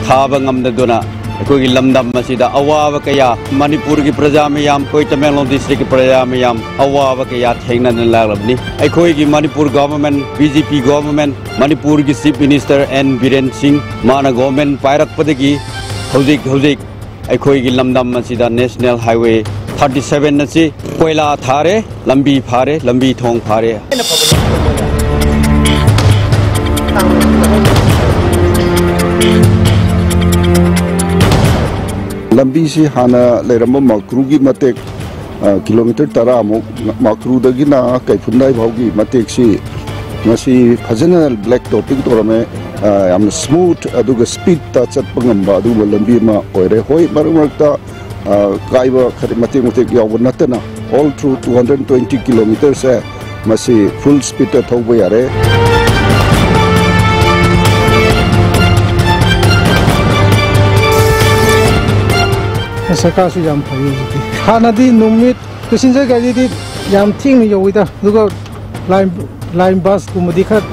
ꯊꯥꯕ ꯉꯝꯗꯗꯨꯅ ꯑꯩꯈꯣꯏꯒꯤ ꯂꯝꯗꯝ ꯑꯁꯤꯗ ꯑꯋꯥꯕ ꯀꯌꯥ, ꯃꯅꯤꯄꯨꯔꯒꯤ ꯄ꯭ꯔꯖꯥ ꯃꯌꯥꯝ, ꯑꯩꯈꯣꯏ ꯇꯃꯦꯡꯂꯣꯡ ꯗꯤꯁꯇ꯭ꯔꯤꯛꯀꯤ ꯄ꯭ꯔꯖꯥ ꯃꯌꯥꯝ ꯑꯋꯥꯕ ꯀꯌꯥ ꯊꯦꯡꯅꯗꯨꯅ ꯂꯥꯛꯂꯕꯅꯤ꯫ ꯑꯩꯈꯣꯏꯒꯤ ꯃꯅꯤꯄꯨꯔ ꯒꯚꯔꯟꯃꯦꯟꯠ, ꯕꯤ ꯖꯦ ꯄꯤ ꯒꯚꯔꯟꯃꯦꯟꯠ, ꯃꯅꯤꯄꯨꯔꯒꯤ ꯆꯤꯐ ꯃꯤꯅꯤꯁꯇꯔ ꯑꯦꯟ ꯕꯤꯔꯦꯟ ꯁꯤꯡ, ꯃꯥꯅ ꯒꯚꯔꯟꯃꯦꯟꯠ ꯄꯥꯏꯔꯛꯄꯗꯒꯤ ꯍꯧꯖꯤꯛ ꯍꯧꯖꯤꯛ ꯑꯩꯈꯣꯏꯒꯤ ꯂꯝꯗꯝ ꯑꯁꯤꯗ ꯅꯦꯁꯅꯦꯜ ꯍꯥꯏꯋꯦ ꯊꯥꯔꯇꯤ ꯁꯚꯦꯟ ꯑꯁꯤ ꯀꯣꯏꯂꯥ ꯊꯥꯔꯦ, ꯂꯝꯕꯤ ꯐꯥꯔꯦ, ꯂꯝꯕꯤ ꯊꯣꯡ ꯐꯥꯔꯦ꯫ ꯂꯝꯕꯤꯁꯤ ꯍꯥꯟꯅ ꯂꯩꯔꯝꯕ ꯃꯀ꯭ꯔꯨꯒꯤ ꯃꯇꯦꯛ, ꯑ, ꯀꯤꯂꯣꯃꯤꯇꯔ ꯇꯔꯥꯃꯨꯛ, ꯃꯀ꯭ꯔꯨꯗꯒꯤꯅ ꯀꯩꯐꯨꯟꯗꯥꯏ ꯐꯥꯎꯒꯤ ꯃꯇꯦꯛꯁꯤ ꯉꯁꯤ ꯐꯖꯅ ꯕ꯭ꯂꯦꯛ ꯇꯣꯞꯄꯤꯡ ꯇꯧꯔꯝꯃꯦ꯫ ꯑ, ꯌꯥꯝꯅ ꯁ꯭ꯃꯨꯠ ꯑꯗꯨꯒ ꯁ꯭ꯄꯤꯗꯇ ꯆꯠꯄ ꯉꯝꯕ ꯑꯗꯨꯒꯨꯝꯕ ꯂꯝꯕꯤ ꯑꯃ ꯑꯣꯏꯔꯦ꯫ ꯍꯣꯏ, ꯃꯔꯛ ꯃꯔꯛꯇ, ꯑ, ꯀꯥꯏꯕ ꯈꯔ ꯃꯇꯦꯛ ꯃꯇꯦꯛ ꯌꯥꯎꯕ ꯅꯠꯇꯅ, all three two hundred twenty ꯀꯤꯂꯣꯃꯤꯇꯔꯁꯦ ꯃꯁꯤ ꯐꯨꯜ ꯁ꯭ꯄꯤꯗꯇ ꯊꯧꯕ ꯌꯥꯔꯦ꯫ ꯁꯔꯀꯥꯔꯁꯨ ꯌꯥꯝ ꯐꯩ ꯍꯧꯖꯤꯛꯇꯤ꯫ ꯍꯥꯟꯅꯗꯤ ꯅꯨꯃꯤꯠ ꯄꯦꯁꯦꯟꯖꯔ ꯒꯥꯔꯤꯗꯤ ꯌꯥꯝ ꯊꯦꯡꯅ ꯌꯧꯋꯤꯗ, ꯑꯗꯨꯒ ꯂꯥꯏꯟ, ꯂꯥꯏꯟ ꯕꯁꯀꯨꯝꯕꯗꯤ ꯈꯔ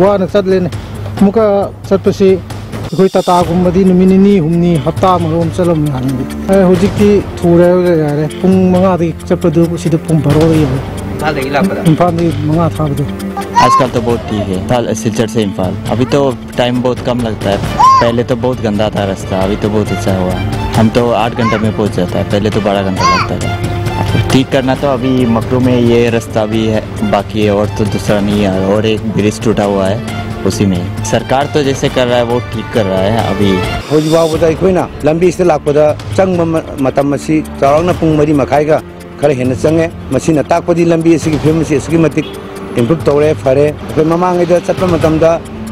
ꯋꯥꯅ ꯆꯠꯂꯦꯅꯦ꯫ ꯑꯃꯨꯛꯀ ꯆꯠꯄꯁꯤ ꯑꯩꯈꯣꯏ ꯇꯥꯇꯥꯒꯨꯝꯕꯗꯤ ꯅꯨꯃꯤꯠ ꯅꯤꯅꯤ ꯍꯨꯝꯅꯤ, ꯍꯞꯇꯥ ꯑꯃꯔꯣꯝ ꯆꯠꯂꯝꯃꯦ ꯍꯥꯟꯅꯗꯤ꯫ ꯑꯦ, ꯍꯧꯖꯤꯛꯇꯤ ꯊꯨꯔꯦ ꯍꯥꯏꯔꯒ ꯌꯥꯔꯦ꯫ ꯄꯨꯡ ꯃꯉꯥꯗꯒꯤ ꯆꯠꯄꯗꯨ ꯁꯤꯗ ꯄꯨꯡ ꯕꯥꯔꯣꯗ ꯌꯧꯔꯦ꯫ ꯏꯝꯐꯥꯜꯗꯒꯤ ꯂꯥꯛꯄꯗ? ꯏꯝꯐꯥꯜꯗꯒꯤ ꯃꯉꯥ ꯊꯥꯕꯗꯣ꯫ आजकल तो बहुत ठीक है, इम्फाल, सिलचर से इम्फाल। अभी तो टाइम बहुत कम लगता है, पहले तो बहुत गंदा था रास्ता, अभी तो बहुत अच्छा हुआ है। हम तो आठ घंटे में पहुंच जाता है, पहले तो बारह घंटा लगता था। ठीक करना तो अभी मकरू में ये रास्ता भी है, बाकी है, और तो दूसरा नहीं है, और एक ब्रिज टूटा हुआ है, उसी में। सरकार तो जैसे कर रहा है, वो ठीक कर रहा है अभी। ꯍꯧꯖꯤꯛ ꯐꯥꯎꯕꯗ ꯑꯩꯈꯣꯏꯅ ꯂꯝꯕꯤꯁꯤꯗ ꯂꯥꯛꯄꯗ ꯆꯪꯕ ꯃ-, ꯃꯇꯝ ꯑꯁꯤ ꯆꯥꯎꯔꯥꯛꯅ ꯄꯨꯡ ꯃꯔꯤ ꯃꯈꯥꯏꯒ ꯈꯔ ꯍꯦꯟꯅ ꯆꯪꯉꯦ꯫ ꯃꯁꯤꯅ ꯇꯥꯛꯄꯗꯤ ꯂꯝꯕꯤ ꯑꯁꯤꯒꯤ ꯐꯤꯕꯝ ꯑꯁꯤ ꯑꯁꯨꯛꯀꯤ ꯃꯇꯤꯛ ꯏꯝꯄ꯭ꯔꯨꯞ ꯇꯧꯔꯦ, ꯐꯔꯦ꯫ ꯑꯩꯈꯣꯏ ꯃꯃꯥꯡꯉꯩꯗ ꯆꯠꯄ ꯃꯇꯝꯗ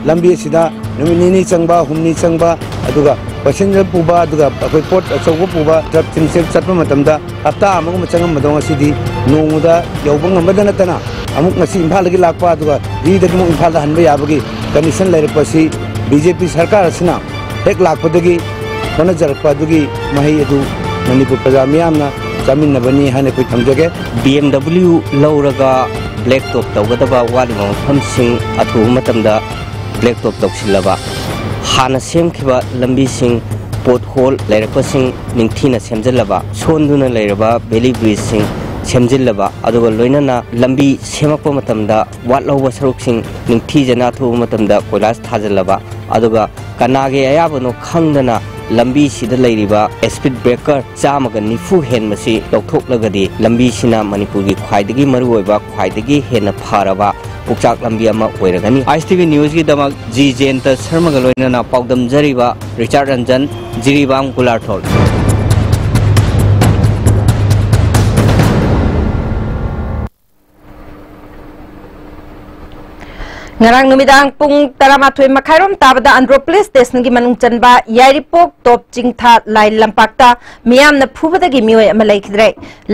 ꯂꯝꯕꯤ ꯑꯁꯤꯗ ꯅꯨꯃꯤꯠ ꯅꯤꯅꯤ ꯆꯪꯕ, ꯍꯨꯝꯅꯤ ꯆꯪꯕ, ꯑꯗꯨꯒ ꯄꯦꯁꯦꯟꯖꯔ ꯄꯨꯕ, ꯑꯗꯨꯒ ꯑꯩꯈꯣꯏ ꯄꯣꯠ ꯑꯆꯧꯕ ꯄꯨꯕ ꯇ꯭ꯔꯛꯁꯤꯡꯁꯦ ꯆꯠꯄ ꯃꯇꯝꯗ ꯍꯞꯇꯥ ꯑꯃꯒꯨꯝꯕ ꯆꯪꯉꯝꯕꯗꯣ ꯉꯁꯤꯗꯤ ꯅꯣꯡꯃꯗ ꯌꯧꯕ ꯉꯝꯕꯗ ꯅꯠꯇꯅ ꯑꯃꯨꯛ ꯉꯁꯤ ꯏꯝꯐꯥꯜꯗꯒꯤ ꯂꯥꯛꯄ, ꯑꯗꯨꯒ ꯍꯤꯗꯒꯤ ꯑꯃꯨꯛ ꯏꯝꯐꯥꯜꯗ ꯍꯟꯕ ꯌꯥꯕꯒꯤ ꯀꯟꯗꯤꯁꯟ ꯂꯩꯔꯛꯄ ꯑꯁꯤ ꯕꯤ ꯖꯦ ꯄꯤ ꯁꯔꯀꯥꯔ ꯑꯁꯤꯅ ꯍꯦꯛ ꯂꯥꯛꯄꯗꯒꯤ ꯍꯣꯠꯅꯖꯔꯛꯄ ꯑꯗꯨꯒꯤ ꯃꯍꯩ ꯑꯗꯨ ꯃꯅꯤꯄꯨꯔ ꯄ꯭ꯔꯖꯥ ꯃꯤꯌꯥꯝꯅ ꯆꯥꯃꯤꯟꯅꯕꯅꯤ ꯍꯥꯏꯅ ꯑꯩꯈꯣꯏ ꯊꯝꯖꯒꯦ꯫ ꯕꯤ ꯑꯦꯝ ꯗꯕ꯭ꯂꯤꯎ ꯂꯧꯔꯒ ꯕ꯭ꯂꯦꯛ ꯇꯣꯞ ꯇꯧꯒꯗꯕ ꯋꯥꯠꯂꯤꯕ ꯃꯐꯝꯁꯤꯡ ꯑꯊꯨꯕ ꯃꯇꯝꯗ ꯕ꯭ꯂꯦꯛ ꯇꯣꯞ ꯇꯧꯁꯤꯜꯂꯕ, ꯍꯥꯟꯅ ꯁꯦꯝꯈꯤꯕ ꯂꯝꯕꯤꯁꯤꯡ, ꯄꯣꯠ ꯍꯣꯜ ꯂꯩꯔꯛꯄꯁꯤꯡ ꯅꯤꯡꯊꯤꯅ ꯁꯦꯝꯖꯤꯜꯂꯕ, ꯁꯣꯟꯗꯨꯅ ꯂꯩꯔꯕ ꯚꯦꯂꯤ ꯕ꯭ꯔꯤꯖꯁꯤꯡ ꯁꯦꯝꯖꯤꯜꯂꯕ, ꯑꯗꯨꯒ ꯂꯣꯏꯅꯅ ꯂꯝꯕꯤ ꯁꯦꯝꯃꯛꯄ ꯃꯇꯝꯗ ꯋꯥꯠꯍꯧꯕ ꯁꯔꯨꯛꯁꯤꯡ ꯅꯤꯡꯊꯤꯖꯅ ꯑꯊꯨꯕ ꯃꯇꯝꯗ ꯀꯣꯏꯂꯥꯁ ꯊꯥꯖꯤꯜꯂꯕ, ꯑꯗꯨꯒ ꯀꯅꯥꯒꯤ ꯑꯌꯥꯕꯅꯣ ꯈꯪꯗꯅ ꯂꯝꯕꯤꯁꯤꯗ ꯂꯩꯔꯤꯕ ꯁ꯭ꯄꯤꯗ ꯕ꯭ꯔꯦꯀꯔ ꯆꯥꯝꯃꯒ ꯅꯤꯐꯨ ꯍꯦꯟꯕꯁꯤ ꯂꯧꯊꯣꯛꯂꯒꯗꯤ ꯂꯝꯕꯤꯁꯤꯅ ꯃꯅꯤꯄꯨꯔꯒꯤ ꯈ꯭ꯋꯥꯏꯗꯒꯤ ꯃꯔꯨꯑꯣꯏꯕ, ꯈ꯭ꯋꯥꯏꯗꯒꯤ ꯍꯦꯟꯅ ꯐꯔꯕ ꯄꯨꯛꯆꯥꯛ ꯂꯝꯕꯤ ꯑꯃ ꯑꯣꯏꯔꯒꯅꯤ꯫ ꯑꯥꯏ ꯑꯦꯁ ꯇꯤ ꯚꯤ ꯅ꯭ꯌꯨꯁꯀꯤꯗꯃꯛ ꯖꯤ ꯖꯌꯟꯇ ꯁꯔꯃꯒ ꯂꯣꯏꯅꯅ ꯄꯥꯎꯗꯝꯖꯔꯤꯕ ꯔꯤꯆꯥꯔꯗ ꯔꯟꯖꯟ, ꯖꯤꯔꯤꯕꯥꯝ ꯒꯨꯂꯥꯔꯊꯣꯜ꯫ ꯉꯔꯥꯡ ꯅꯨꯃꯤꯗꯥꯡ ꯄꯨꯡ ꯇꯔꯥꯃꯥꯊꯣꯏ ꯃꯈꯥꯏꯔꯣꯝ ꯇꯥꯕꯗ ꯑꯟꯗ꯭ꯔꯣ ꯄꯨꯂꯤꯁ ꯁ꯭ꯇꯦꯁꯟꯒꯤ ꯃꯅꯨꯡ ꯆꯟꯕ ꯌꯥꯏꯔꯤꯄꯣꯛ ꯇꯣꯞ ꯆꯤꯡꯊꯥ ꯂꯥꯏ ꯂꯝꯄꯥꯛꯇ ꯃꯤꯌꯥꯝꯅ ꯐꯨꯕꯗꯒꯤ ꯃꯤꯑꯣꯏ ꯑꯃ ꯂꯩꯈꯤꯗ꯭ꯔꯦ꯫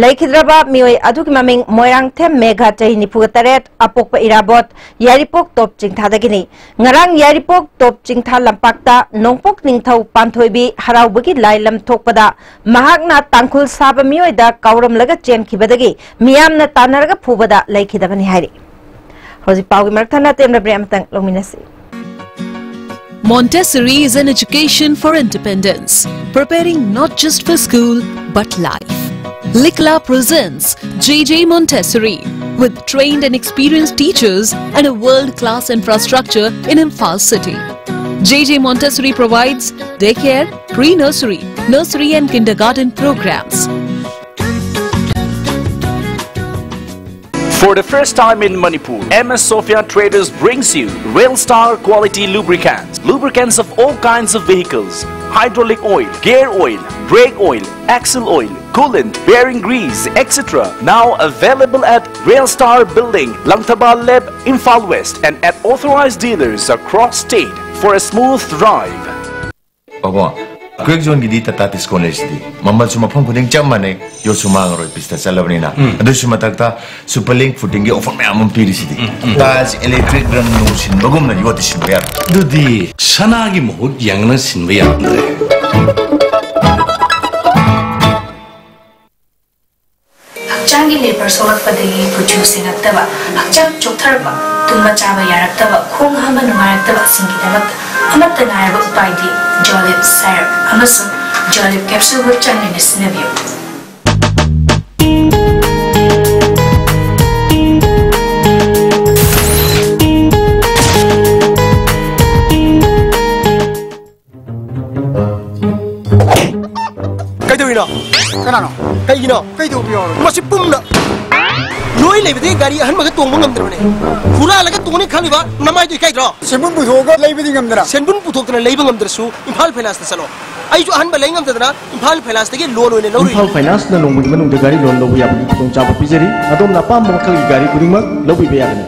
ꯂꯩꯈꯤꯗ꯭ꯔꯕ ꯃꯤꯑꯣꯏ ꯑꯗꯨꯒꯤ ꯃꯃꯤꯡ ꯃꯣꯏꯔꯥꯡꯊꯦꯝ ꯃꯦꯘꯥ, ꯆꯍꯤ ꯅꯤꯐꯨꯒ ꯇꯔꯦꯠ, ꯑꯄꯣꯛꯄ ꯏꯔꯥꯕꯣꯠ, ꯌꯥꯏꯔꯤꯄꯣꯛ ꯇꯣꯞ ꯆꯤꯡꯊꯥꯗꯒꯤꯅꯤ꯫ ꯉꯔꯥꯡ ꯌꯥꯏꯔꯤꯄꯣꯛ ꯇꯣꯞ ꯆꯤꯡꯊꯥ ꯂꯝꯄꯥꯛꯇ ꯅꯣꯡꯄꯣꯛ ꯅꯤꯡꯊꯧ ꯄꯥꯟꯊꯣꯏꯕꯤ ꯍꯔꯥꯎꯕꯒꯤ ꯂꯥꯏ ꯂꯝ ꯊꯣꯛꯄꯗ ꯃꯍꯥꯛꯅ ꯇꯥꯡꯈꯨꯜ ꯁꯥꯕ ꯃꯤꯑꯣꯏꯗ ꯀꯥꯎꯔꯝꯂꯒ ꯆꯦꯟꯈꯤꯕꯗꯒꯤ ꯃꯤꯌꯥꯝꯅ ꯇꯥꯟꯅꯔꯒ ꯐꯨꯕꯗ ꯂꯩꯈꯤꯗꯕꯅꯤ ꯍꯥꯏꯔꯤ꯫ ꯍꯧꯖꯤꯛ ꯄꯥꯎꯒꯤ ꯃꯔꯛ ꯊꯠꯅ ꯇꯦꯝꯅ break ꯑꯃꯇꯪ ꯂꯧꯃꯤꯟꯅꯁꯤ꯫ Montessori is an education for independence, preparing not just for school but life. Likla presents J J Montessori, with trained and experienced teachers and a world-class infrastructure in Imphal city. J J Montessori provides daycare, pre-nursery, nursery and kindergarten programs. For the first time in Manipur, M S Sophia Traders brings you Rail Star quality lubricants. Lubricants of all kinds of vehicles, hydraulic oil, gear oil, brake oil, axle oil, coolant, bearing grease, et cetera. Now available at Rail Star Building, Langthaba Leb, Imphal West, and at authorized dealers across state for a smooth drive. ꯄꯥꯕꯨꯡ, quake ꯖꯣꯟꯒꯤꯗꯤ Tata discount ꯂꯩꯁꯤꯗꯤ꯫ ꯃꯃꯜꯁꯨ ꯃꯐꯝ ꯈꯨꯗꯤꯡ ꯆꯞ ꯃꯥꯟꯅꯩ, ꯌꯣꯠꯁꯨ ꯃꯥꯡꯉꯔꯣꯏ, ꯄꯤꯁꯇ ꯆꯠꯂꯕꯅꯤꯅ꯫ ꯎꯝ꯫ ꯑꯗꯨꯁꯨ ꯃꯊꯛꯇ super link ꯐꯨꯇꯤꯡꯒꯤ offer ꯃꯌꯥꯝ ꯑꯃ ꯄꯤꯔꯤꯁꯤꯗꯤ꯫ ꯎꯝ, ꯎꯝ꯫ ꯇꯥꯖ ꯏꯂꯦꯛꯇ꯭ꯔꯤꯛ ꯔꯪ ꯅꯨꯡ ꯁꯤꯟꯕꯒꯨꯝꯅ ꯌꯣꯠꯇꯤ ꯁꯤꯟꯕ ꯌꯥꯔꯣꯏ꯫ ꯑꯗꯨꯗꯤ ꯁꯅꯥꯒꯤ ꯃꯍꯨꯠ ꯌꯥꯡꯅ ꯁꯤꯟꯕ ꯌꯥꯔꯝꯗ꯭ꯔꯦ꯫ ꯍꯛꯆꯥꯡꯒꯤ ꯂꯦꯕꯔ ꯁꯣꯛꯂꯛꯄꯗꯒꯤ ꯀꯨꯆꯨ ꯁꯦꯡꯉꯛꯇꯕ, ꯍꯛꯆꯥꯡ ꯆꯣꯛꯊꯔꯛꯄ, ꯇꯨꯝꯕ ꯆꯥꯕ ꯌꯥꯔꯛꯇꯕ, ꯈꯣꯡ ꯍꯥꯝꯕ ꯅꯨꯡꯉꯥꯏꯔꯛꯇꯕ ꯑꯁꯤꯡꯒꯤꯗꯃꯛꯇ ꯑꯃꯠꯇ ꯉꯥꯏꯔꯕ ꯎꯄꯥꯏꯗꯤ ꯖꯣꯂꯤꯞ ꯁꯥꯏꯔꯞ ꯑꯃꯁꯨꯡ ꯖꯣꯂꯤꯞ ꯀꯦꯞꯁꯨꯜꯕꯨ ꯆꯥꯡ ꯅꯥꯏꯅ ꯁꯤꯖꯤꯟꯅꯕꯤꯌꯨ꯫ ꯀꯩꯗꯧꯔꯤꯅꯣ? ꯀꯅꯥꯅꯣ? ꯀꯩꯒꯤꯅꯣ? ꯀꯩꯗꯧꯕ ꯌꯥꯎꯔꯒꯦ? ꯃꯁꯤ ꯄꯨꯝꯅ ꯅꯣꯏ ꯂꯩꯕꯗꯤ ꯒꯥꯔꯤ ꯑꯍꯟꯕꯒ ꯇꯣꯡꯕ ꯉꯝꯗ꯭ꯔꯕꯅꯦ꯫ ꯍꯨꯔꯥꯜꯂꯒ ꯇꯣꯡꯅꯤ ꯈꯜꯂꯤꯕ ꯅꯃꯥꯏꯗꯣ ꯏꯀꯥꯏꯗ꯭ꯔꯣ? ꯁꯦꯟꯕꯨꯟ ꯄꯨꯊꯣꯛꯑꯒ ꯂꯩꯕꯗꯤ ꯉꯝꯗꯅ꯫ ꯁꯦꯟꯕꯨꯟ ꯄꯨꯊꯣꯛꯇꯅ ꯂꯩꯕ ꯉꯝꯗ꯭ꯔꯁꯨ ꯏꯝꯐꯥꯜ ꯐꯥꯏꯅꯥꯟꯁꯇ ꯆꯠꯂꯣ꯫ ꯑꯩꯁꯨ ꯑꯍꯟꯕ ꯂꯩ ꯉꯝꯗꯗꯅ ꯏꯝꯐꯥꯜ ꯐꯥꯏꯅꯥꯟꯁꯇꯒꯤ ꯂꯣꯟ ꯑꯣꯏꯅ ꯂꯧꯔꯨꯏ꯫ ꯏꯝꯐꯥꯜ ꯐꯥꯏꯅꯥꯟꯁꯅ ꯅꯣꯡꯃꯒꯤ ꯃꯅꯨꯡꯗ ꯒꯥꯔꯤ ꯂꯣꯟ ꯂꯧꯕ ꯌꯥꯕꯒꯤ ꯈꯨꯗꯣꯡꯆꯥꯕ ꯄꯤꯖꯔꯤ꯫ ꯑꯗꯣꯝꯅ ꯑꯄꯥꯝꯕ ꯃꯈꯜꯒꯤ ꯒꯥꯔꯤ ꯈꯨꯗꯤꯡꯃꯛ ꯂꯧꯕꯤꯕ ꯌꯥꯒꯅꯤ꯫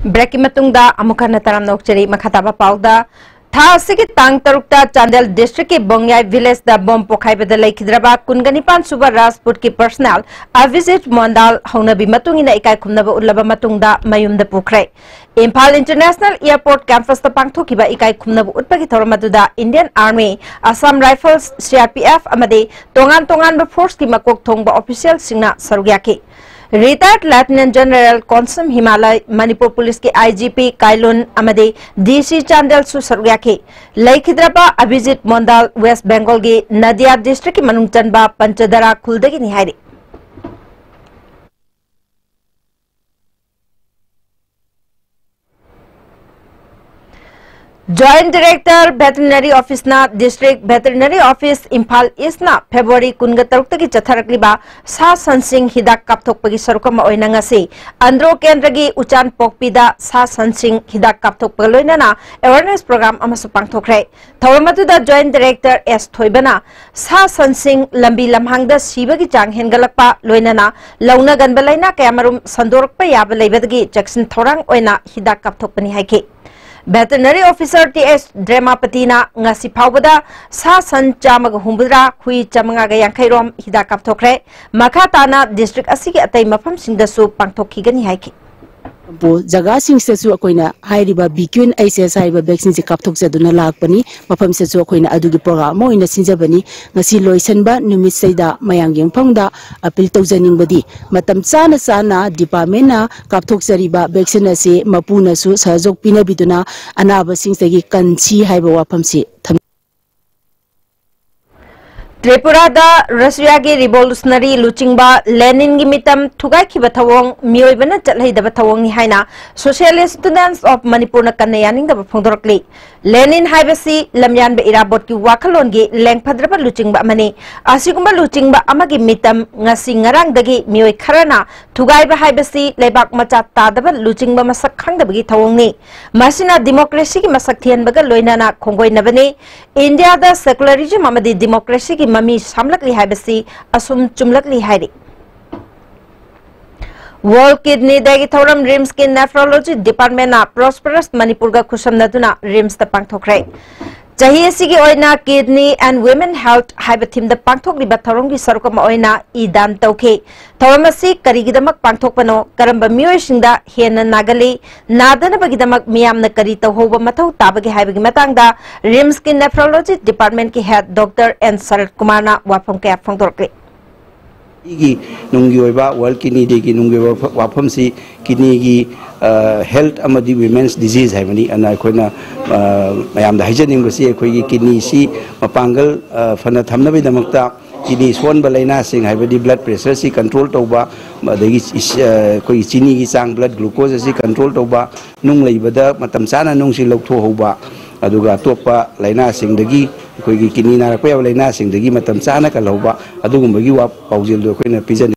Breakꯀꯤ ꯃꯇꯨꯡꯗ ꯑꯃꯨꯛ ꯍꯟꯅ ꯇꯔꯥꯝꯅ ꯑꯣꯛꯆꯔꯤ꯫ ꯃꯈꯥ ꯇꯥꯕ ꯄꯥꯎꯗ, ꯊꯥ ꯑꯁꯤꯒꯤ ꯇꯥꯡ ꯇꯔꯨꯛꯇ ꯆꯥꯟꯗꯦꯜ districtꯀꯤ ꯕꯣꯡꯌꯥꯏ villageꯇ bomb ꯄꯣꯈꯥꯏꯕꯗ ꯂꯩꯈꯤꯗ꯭ꯔꯕ ꯀꯨꯟꯒ ꯅꯤꯄꯥꯟ ꯁꯨꯕ ꯔꯥꯖꯄꯨꯠꯀꯤ personnel ꯑꯚꯤꯖꯤꯠ ꯃꯣꯟꯗꯥꯜ ꯍꯧꯅꯕꯤ ꯃꯇꯨꯡ ꯏꯟꯅ ꯏꯀꯥꯏ ꯈꯨꯝꯅꯕ ꯎꯠꯂꯕ ꯃꯇꯨꯡꯗ ꯃꯌꯨꯝꯗ ꯄꯨꯈ꯭ꯔꯦ꯫ ꯏꯝꯐꯥꯜ International Airport campusꯇ ꯄꯥꯡꯊꯣꯛꯈꯤꯕ ꯏꯀꯥꯏ ꯈꯨꯝꯅꯕ ꯎꯠꯄꯒꯤ ꯊꯧꯔꯝ ꯑꯗꯨꯗ Indian Army, Assam Rifles, C R P F ꯑꯃꯗꯤ ꯇꯣꯉꯥꯟ ꯇꯣꯉꯥꯟꯕ forceꯀꯤ ꯃꯀꯣꯛ ꯊꯣꯡꯕ officialꯁꯤꯡꯅ ꯁꯔꯨꯛ ꯌꯥꯈꯤ꯫ Retired Lieutenant General Konsam Himalaya, Manipur ꯄꯨꯂꯤꯁꯀꯤ I G P ꯀꯥꯏꯂꯨꯟ ꯑꯃꯗꯤ D C ꯆꯥꯟꯗꯦꯜꯁꯨ ꯁꯔꯨꯛ ꯌꯥꯈꯤ꯫ ꯂꯩꯈꯤꯗ꯭ꯔꯕ ꯑꯚꯤꯖꯤꯠ ꯃꯣꯟꯗꯥꯜ West Bengalꯒꯤ ꯅꯗꯤꯌꯥ districtꯀꯤ ꯃꯅꯨꯡ ꯆꯟꯕ ꯄꯟꯆꯗꯔꯥ ꯈꯨꯜꯗꯒꯤꯅꯤ ꯍꯥꯏꯔꯤ꯫ Joint Director Veterinary Officeꯅ District Veterinary Office Imphal Eastꯅ February ꯀꯨꯟꯒ ꯇꯔꯨꯛꯇꯒꯤ ꯆꯠꯊꯔꯛꯂꯤꯕ ꯁꯥ ꯁꯟꯁꯤꯡ ꯍꯤꯗꯥꯛ ꯀꯥꯞꯊꯣꯛꯄꯒꯤ ꯁꯔꯨꯛ ꯑꯃ ꯑꯣꯏꯅ ꯉꯁꯤ ꯑꯟꯗ꯭ꯔꯣ ꯀꯦꯟꯗ꯭ꯔꯒꯤ ꯎꯆꯥꯟ ꯄꯣꯛꯄꯤꯗ ꯁꯥ ꯁꯟꯁꯤꯡ ꯍꯤꯗꯥꯛ ꯀꯥꯞꯊꯣꯛꯄꯒ ꯂꯣꯏꯅꯅ awareness program ꯑꯃꯁꯨ ꯄꯥꯡꯊꯣꯛꯈ꯭ꯔꯦ꯫ ꯊꯧꯔꯝ ꯑꯗꯨꯗ Joint Director S ꯊꯣꯏꯕꯅ ꯁꯥ ꯁꯟꯁꯤꯡ ꯂꯝꯕꯤ ꯂꯝꯍꯥꯡꯗ ꯁꯤꯕꯒꯤ ꯆꯥꯡ ꯍꯦꯟꯒꯠꯂꯛꯄ ꯂꯣꯏꯅꯅ ꯂꯧꯅꯒꯟꯕ ꯂꯥꯏꯅꯥ ꯀꯌꯥꯃꯔꯨꯝ ꯁꯟꯗꯣꯔꯛꯄ ꯌꯥꯕ ꯂꯩꯕꯗꯒꯤ ꯆꯦꯛꯁꯤꯟ ꯊꯧꯔꯥꯡ ꯑꯣꯏꯅ ꯍꯤꯗꯥꯛ ꯀꯥꯞꯊꯣꯛꯄꯅꯤ ꯍꯥꯏꯈꯤ꯫ Veterinary Officer T S ꯗ꯭ꯔꯦꯃꯥꯄꯇꯤꯅ ꯉꯁꯤ ꯐꯥꯎꯕꯗ ꯁꯥ ꯁꯟ ꯆꯥꯝꯃꯒ ꯍꯨꯝꯐꯨꯇꯔꯥ, ꯍꯨꯏ ꯆꯥꯝꯃꯉꯥꯒ ꯌꯥꯡꯈꯩ ꯔꯣꯝ ꯍꯤꯗꯥꯛ ꯀꯥꯞꯊꯣꯛꯈ꯭ꯔꯦ꯫ ꯃꯈꯥ ꯇꯥꯅ district ꯑꯁꯤꯒꯤ ꯑꯇꯩ ꯃꯐꯝꯁꯤꯡꯗꯁꯨ ꯄꯥꯡꯊꯣꯛꯈꯤꯒꯅꯤ ꯍꯥꯏꯈꯤ꯫ ꯖꯒꯥꯁꯤꯡꯁꯤꯗꯁꯨ ꯑꯩꯈꯣꯏꯅ ꯍꯥꯏꯔꯤꯕ B Q N H S ꯍꯥꯏꯔꯤꯕ vaccineꯁꯦ ꯀꯥꯞꯊꯣꯛꯆꯗꯨꯅ ꯂꯥꯛꯄꯅꯤ꯫ ꯃꯐꯝꯁꯤꯗꯁꯨ ꯑꯩꯈꯣꯏꯅ ꯑꯗꯨꯒꯤ program ꯑꯃ ꯑꯣꯏꯅ ꯁꯤꯟꯖꯕꯅꯤ꯫ ꯉꯁꯤ ꯂꯣꯏꯁꯤꯟꯕ ꯅꯨꯃꯤꯠꯁꯤꯗ ꯃꯌꯥꯝꯒꯤ ꯃꯐꯝꯗ appeal ꯇꯧꯖꯅꯤꯡꯕꯗꯤ, ꯃꯇꯝ ꯆꯥꯅ ꯆꯥꯅ departmentꯅ ꯀꯥꯞꯊꯣꯛꯆꯔꯤꯕ vaccine ꯑꯁꯤ ꯃꯄꯨꯅꯁꯨ ꯁꯍꯌꯣꯒ ꯄꯤꯅꯕꯤꯗꯨꯅ ꯑꯅꯥꯕꯁꯤꯡꯁꯤꯗꯒꯤ ꯀꯟꯁꯤ ꯍꯥꯏꯕ ꯋꯥꯐꯝꯁꯤ ꯊꯝ- ꯇ꯭ꯔꯤꯄꯨꯔꯥꯗ ꯔꯁꯤꯌꯥꯒꯤ revolutionary ꯂꯨꯆꯤꯡꯕ ꯂꯦꯅꯤꯟꯒꯤ ꯃꯤꯇꯝ ꯊꯨꯒꯥꯏꯈꯤꯕ ꯊꯧꯑꯣꯡ ꯃꯤꯑꯣꯏꯕꯅ ꯆꯠꯍꯩꯗꯕ ꯊꯧꯑꯣꯡꯅꯤ ꯍꯥꯏꯅ Socialist Students of Manipurꯅ ꯀꯟꯅ ꯌꯥꯅꯤꯡꯗꯕ ꯐꯣꯡꯗꯣꯔꯛꯂꯤ꯫ ꯂꯦꯅꯤꯟ ꯍꯥꯏꯕꯁꯤ ꯂꯝꯌꯥꯟꯕ ꯏꯔꯥꯕꯣꯠꯀꯤ ꯋꯥꯈꯜꯂꯣꯟꯒꯤ ꯂꯦꯡꯐꯗ꯭ꯔꯕ ꯂꯨꯆꯤꯡꯕ ꯑꯃꯅꯤ꯫ ꯑꯁꯤꯒꯨꯝꯕ ꯂꯨꯆꯤꯡꯕ ꯑꯃꯒꯤ ꯃꯤꯇꯝ ꯉꯁꯤ ꯉꯔꯥꯡꯗꯒꯤ ꯃꯤꯑꯣꯏ ꯈꯔꯅ ꯊꯨꯒꯥꯏꯕ ꯍꯥꯏꯕꯁꯤ ꯂꯩꯕꯥꯛ ꯃꯆꯥ ꯇꯥꯗꯕ ꯂꯨꯆꯤꯡꯕ ꯃꯁꯛ ꯈꯪꯗꯕꯒꯤ ꯊꯧꯑꯣꯡꯅꯤ꯫ ꯃꯁꯤꯅ democracyꯒꯤ ꯃꯁꯛ ꯊꯤꯍꯟꯕꯒ ꯂꯣꯏꯅꯅ ꯈꯣꯡꯒꯣꯏꯅꯕꯅꯤ꯫ ꯏꯟꯗꯤꯌꯥꯗ secularism ꯑꯃꯗꯤ democracyꯒꯤ ꯃꯃꯤ ꯁꯥꯝꯂꯛꯂꯤ ꯍꯥꯏꯕꯁꯤ ꯑꯁꯨꯝ ꯆꯨꯝꯂꯛꯂꯤ ꯍꯥꯏꯔꯤ꯫ World Kidney Day ꯒꯤ ꯊꯧꯔꯝ RIMS ꯀꯤ Nephrology Department ꯅ Prosperous ꯃꯅꯤꯄꯨꯔꯒ ꯈꯨꯠꯁꯝꯅꯗꯨꯅ RIMS ꯇ ꯄꯥꯡꯊꯣꯛꯈ꯭ꯔꯦ꯫ ꯆꯍꯤ ꯑꯁꯤꯒꯤ ꯑꯣꯏꯅ Kidney and Women Health ꯍꯥꯏꯕ theme ꯗ ꯄꯥꯡꯊꯣꯛꯂꯤꯕ ꯊꯧꯔꯝꯒꯤ ꯁꯔꯨꯛ ꯑꯃ ꯑꯣꯏꯅ ꯏ ꯗꯥꯟ ꯇꯧꯈꯤ꯫ ꯊꯧꯔꯝ ꯑꯁꯤ ꯀꯔꯤꯒꯤꯗꯃꯛ ꯄꯥꯡꯊꯣꯛꯄꯅꯣ, ꯀꯔꯝꯕ ꯃꯤꯑꯣꯏꯁꯤꯡꯗ ꯍꯦꯟꯅ ꯅꯥꯒꯜꯂꯤ, ꯅꯥꯗꯅꯕꯒꯤꯗꯃꯛ ꯃꯤꯌꯥꯝꯅ ꯀꯔꯤ ꯇꯧꯍꯧꯕ ꯃꯊꯧ ꯇꯥꯕꯒꯦ ꯍꯥꯏꯕꯒꯤ ꯃꯇꯥꯡꯗ RIMS ꯀꯤ Nephrology Department ꯀꯤ Head Doctor N ꯁꯔꯠ ꯀꯨꯃꯥꯔꯅ ꯋꯥꯐꯝ ꯀꯌꯥ ꯐꯣꯡꯗꯣꯔꯛꯂꯤ꯫ ꯀꯤꯗꯅꯤꯒꯤ ꯅꯨꯡꯒꯤ ꯑꯣꯏꯕ, World Kidney Day ꯒꯤ ꯅꯨꯡꯒꯤ ꯑꯣꯏꯕ ꯋꯥꯐꯝꯁꯤ ꯀꯤꯗꯅꯤꯒꯤ, ꯑ, health ꯑꯃꯗꯤ women's disease ꯍꯥꯏꯕꯅꯤ꯫ ꯑꯗꯨꯅ ꯑꯩꯈꯣꯏꯅ, ꯑ, ꯃꯌꯥꯝꯗ ꯍꯥꯏꯖꯅꯤꯡꯕꯁꯤ, ꯑꯩꯈꯣꯏꯒꯤ ꯀꯤꯗꯅꯤꯁꯤ ꯃꯄꯥꯡꯒꯜ, ꯑ, ꯐꯅ ꯊꯝꯅꯕꯒꯤꯗꯃꯛꯇ ꯀꯤꯗꯅꯤ ꯁꯣꯟꯕ ꯂꯥꯏꯅꯥꯁꯤꯡ, ꯍꯥꯏꯕꯗꯤ blood pressure ꯁꯤ control ꯇꯧꯕ, ꯑꯗꯒꯤ ꯏꯁ-, ꯑ, ꯑꯩꯈꯣꯏꯒꯤ ꯆꯤꯅꯤꯒꯤ ꯆꯥꯡ, blood glucose ꯑꯁꯤ control ꯇꯧꯕ, ꯅꯨꯡ ꯂꯩꯕꯗ ꯃꯇꯝ ꯆꯥꯅ ꯅꯨꯡꯁꯤ ꯂꯧꯊꯣꯛꯍꯧꯕ, ꯑꯗꯨꯒ ꯑꯇꯣꯞꯄ ꯂꯥꯏꯅꯥꯁꯤꯡꯗꯒꯤ, ꯑꯩꯈꯣꯏꯒꯤ ꯀꯤꯗꯅꯤ ꯅꯥꯔꯛꯄ ꯌꯥꯕ ꯂꯥꯏꯅꯥꯁꯤꯡꯗꯒꯤ ꯃꯇꯝ ꯆꯥꯅ ꯀꯜꯍꯧꯕ, ꯑꯗꯨꯒꯨꯝꯕꯒꯤ ꯋꯥ-, ꯄꯥꯎꯖꯦꯜꯗꯨ ꯑꯩꯈꯣꯏꯅ ꯄꯤꯖꯅꯤꯡꯏ꯫